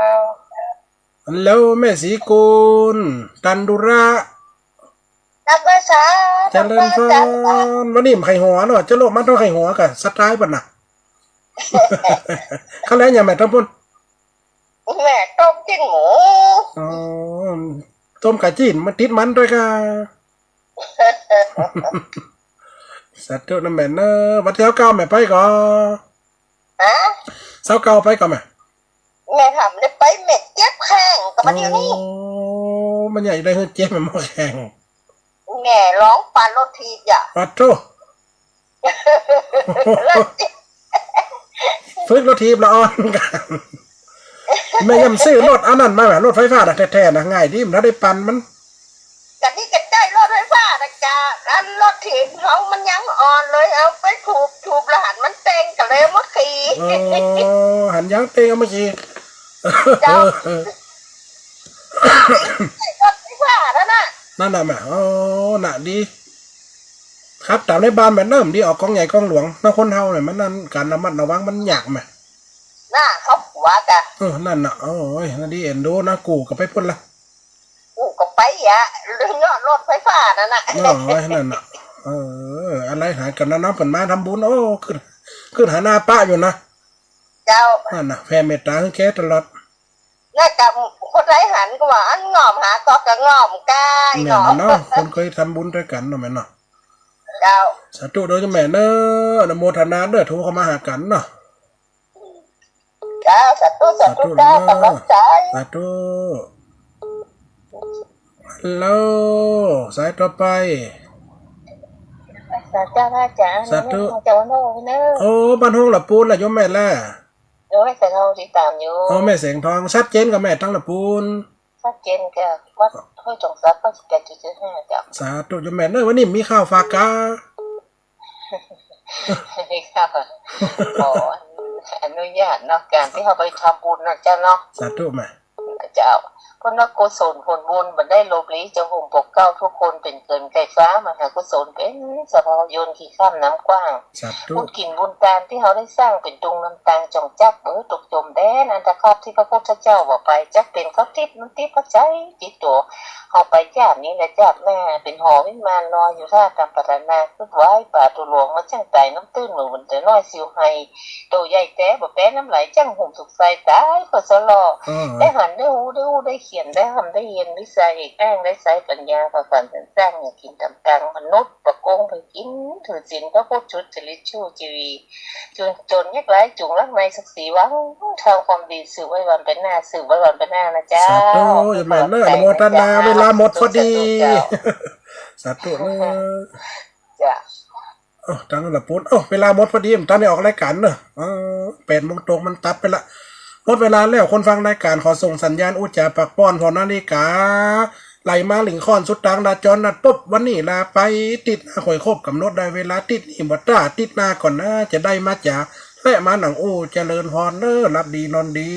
ฮัลโหล แม่ศรีกูล ตันดุระ นมัสก๋าน เจริญพร วันนี้บ่ใค่หัวเนาะ จะโลกมาต้องใค่หัวกะ สไตล์เปิ้นน่ะ ข้าวแลงยังแม่ตางปุ้น แม่ต้มจิ๊นหมู อ๋อ ต้มก๋าจิ๊น มันติดมันตวยกะ สาธุนะแม่เนอะ วันตี้ซาวเก้าแม่ไปก่อ ฮะ ซาวเก้าไปก่อแม่ แม่ทำได้ไป แม่เจ็บแข้งก็มาเดี๋ยวนี้ โอ้ มันใหญ่ได้เฮือเจ็บแม่หมอแข้ง แม่ลองปั่นรถถีบอย่า ปัดโธ่ ฝึกรถถีบละอ่อนกั๋น แม่ย่ำซื้อรถอันนั้นมาแหม รถไฟฟ้าน่ะแท้ๆ น่ะ ง่ายดี มันได้ปั่นมัน กะนี่กะใจ๊รถไฟฟ้าน่ะกะ อันรถถีบของมันยังอ่อนเลย เอาไปถูบ ถูบแล้วหันมันเต็งกะเลยเอามาขี่ อ๋อ หันยางเต็งเอามาขี่ เจ้า รถไฟฟ้านั่นน่ะ นั่นน่ะแม่ อ๋อ น่ะดี ขับต๋ามในบ้านแม่เนิ่มดี ออกกองใหญ่กองหลวง นะ คนเฮาเนี่ยมันนั่น ก๋านระมัดระวังมันยากแม่ น่ะ เขาว่ากั๋น เออ นั่นน่ะ โอ้ย น่าดีเอ็นดูนะ กู๋ก็ไปปู้นละ กู๋ก็ไปอะ เรื่องยอดรถไฟฟ้านั่นน่ะ น้อยนั่นน่ะ เออ อะไรหายกั๋นนะ น้องเปิ้นมาทำบุญ โอ้ ขึ้น ขึ้นหาหน้าป๊าอยู่นะ เจ้า นั่นน่ะ แผ่เมตต๋าหื้อแกตลอด แล้วก็คนใดหันก็ว่า อันง่อมหาก็กะง่อมก้า แม่นเนาะ เนาะ คนเคยทำบุญตวยกั๋นเนาะแม่เนาะ เจ้า สาธุเด้อเจ้าแม่เนาะ อนุโมทนาเด้อ โทรเข้ามาหากั๋นเนาะ เจ้า สาธุ สาธุ สาธุ เจ้า เนาะ กำลังใจ สาธุ ฮัลโหล สายต่อไป สาธุ เจ้า พระอาจ๋ารย์ สาธุ เจ้าโน่เนอะ โอ้ บ้านห้องละปูนละโยมแม่ละ โอ้ย แต่เราติดต๋ามอยู่ โอ้ แม่แสงทอง ชัดเจนก่อแม่ ตังละปูน ชัดเจนก่อ วัดห้วยจ๋องซับ เก้าสิบแปดจุดเจ็ดห้า เจ้า สาธุโยมแม่เนอะ วันนี้มีข่าวฝากกา มีข่าว ขออนุญาตเนาะ ก๋านตี้เฮาไปทำบุญนะเจ้าเนาะ สาธุแม่ เจ้า เปิ้นว่ากุศลผลบุญบ่ได้ลบลี้ เจ้าโฮมปกเกล้าทุกคนเป๋นเกินไก่ฟ้า มหากุศลเป๋นสะเพาะยนต์ขี้ข้ามน้ำกว้าง สาธุ บุญกิ๋นบุญตานตี้เฮาได้สร้างเป๋นตุงนำตาง จ๋องจักเป๋นตกจมแดนอันตรธาตุตี้พระพุทธเจ้าว่าไป จักเป๋นข้าวติ๊บน้ำติ๊บพระใจ๊ติดตั๋วเฮาไป จาตินี้และจาติหน้า เป๋นหอวิมานลอยอยู่ ถ้าต๋ามปรารถนา กึ๊ดไหว้ป๋าตั๋วหลวง บ่จั้งต๋ายน้ำตื้น เหมือนวัวต๋ายน้อยซิวไฮ ตั๋วใหญ่แต๊บ่แป๊น้ำไหล จั้งโฮมสุขใส ต๋ายก็สะเลาะ อืม ได้หันได้ฮู้ ได้ฮู้ได้เขียน ได้ฮ่ำได้เฮียน วิชาเอกอ้าง ได้ใจ๊ปัญญา ความฝันสรรสร้าง อย่างกิ๋นต๋ามตางมนุษย์ ประโกงไปกิ๋น ถือศีลพระพุทธสุจริต สู้จีวี จน จนยากไร้ จุ่งรักในศักดิ์ศรี หวังทำความดี สืบไว้วันไปหน้า สืบไว้วันไปหน้านะเจ้า สาธุโยมแม่เนอะ อนุโมทนา เวลาหมดพอดี สาธุเนอะ จ้ะ เอ้า ตังละปูน เอ้า เวลาหมดพอดี ตังได้ออกรายก๋านเนอะ เออ แปดโมงตรงมันตัดไปละ หมดเวลาแล้ว คนฟังรายก๋านขอส่งสัญญาณอู้จ๋าปากป้อน ผ่อนาฬิกา ไหลมาหลิงค่อนสุดตางลาจรนัดปบ วันนี้ลาไป ติดหน้าค่อยครบก๋ำหนดได้เวลา ติดนี้บ่ต๋า ติดหน้าก่อนนะ จะได้มาจ๋า และมาหนังอู้ เจริญพรเนอะ หลับดีนอนดี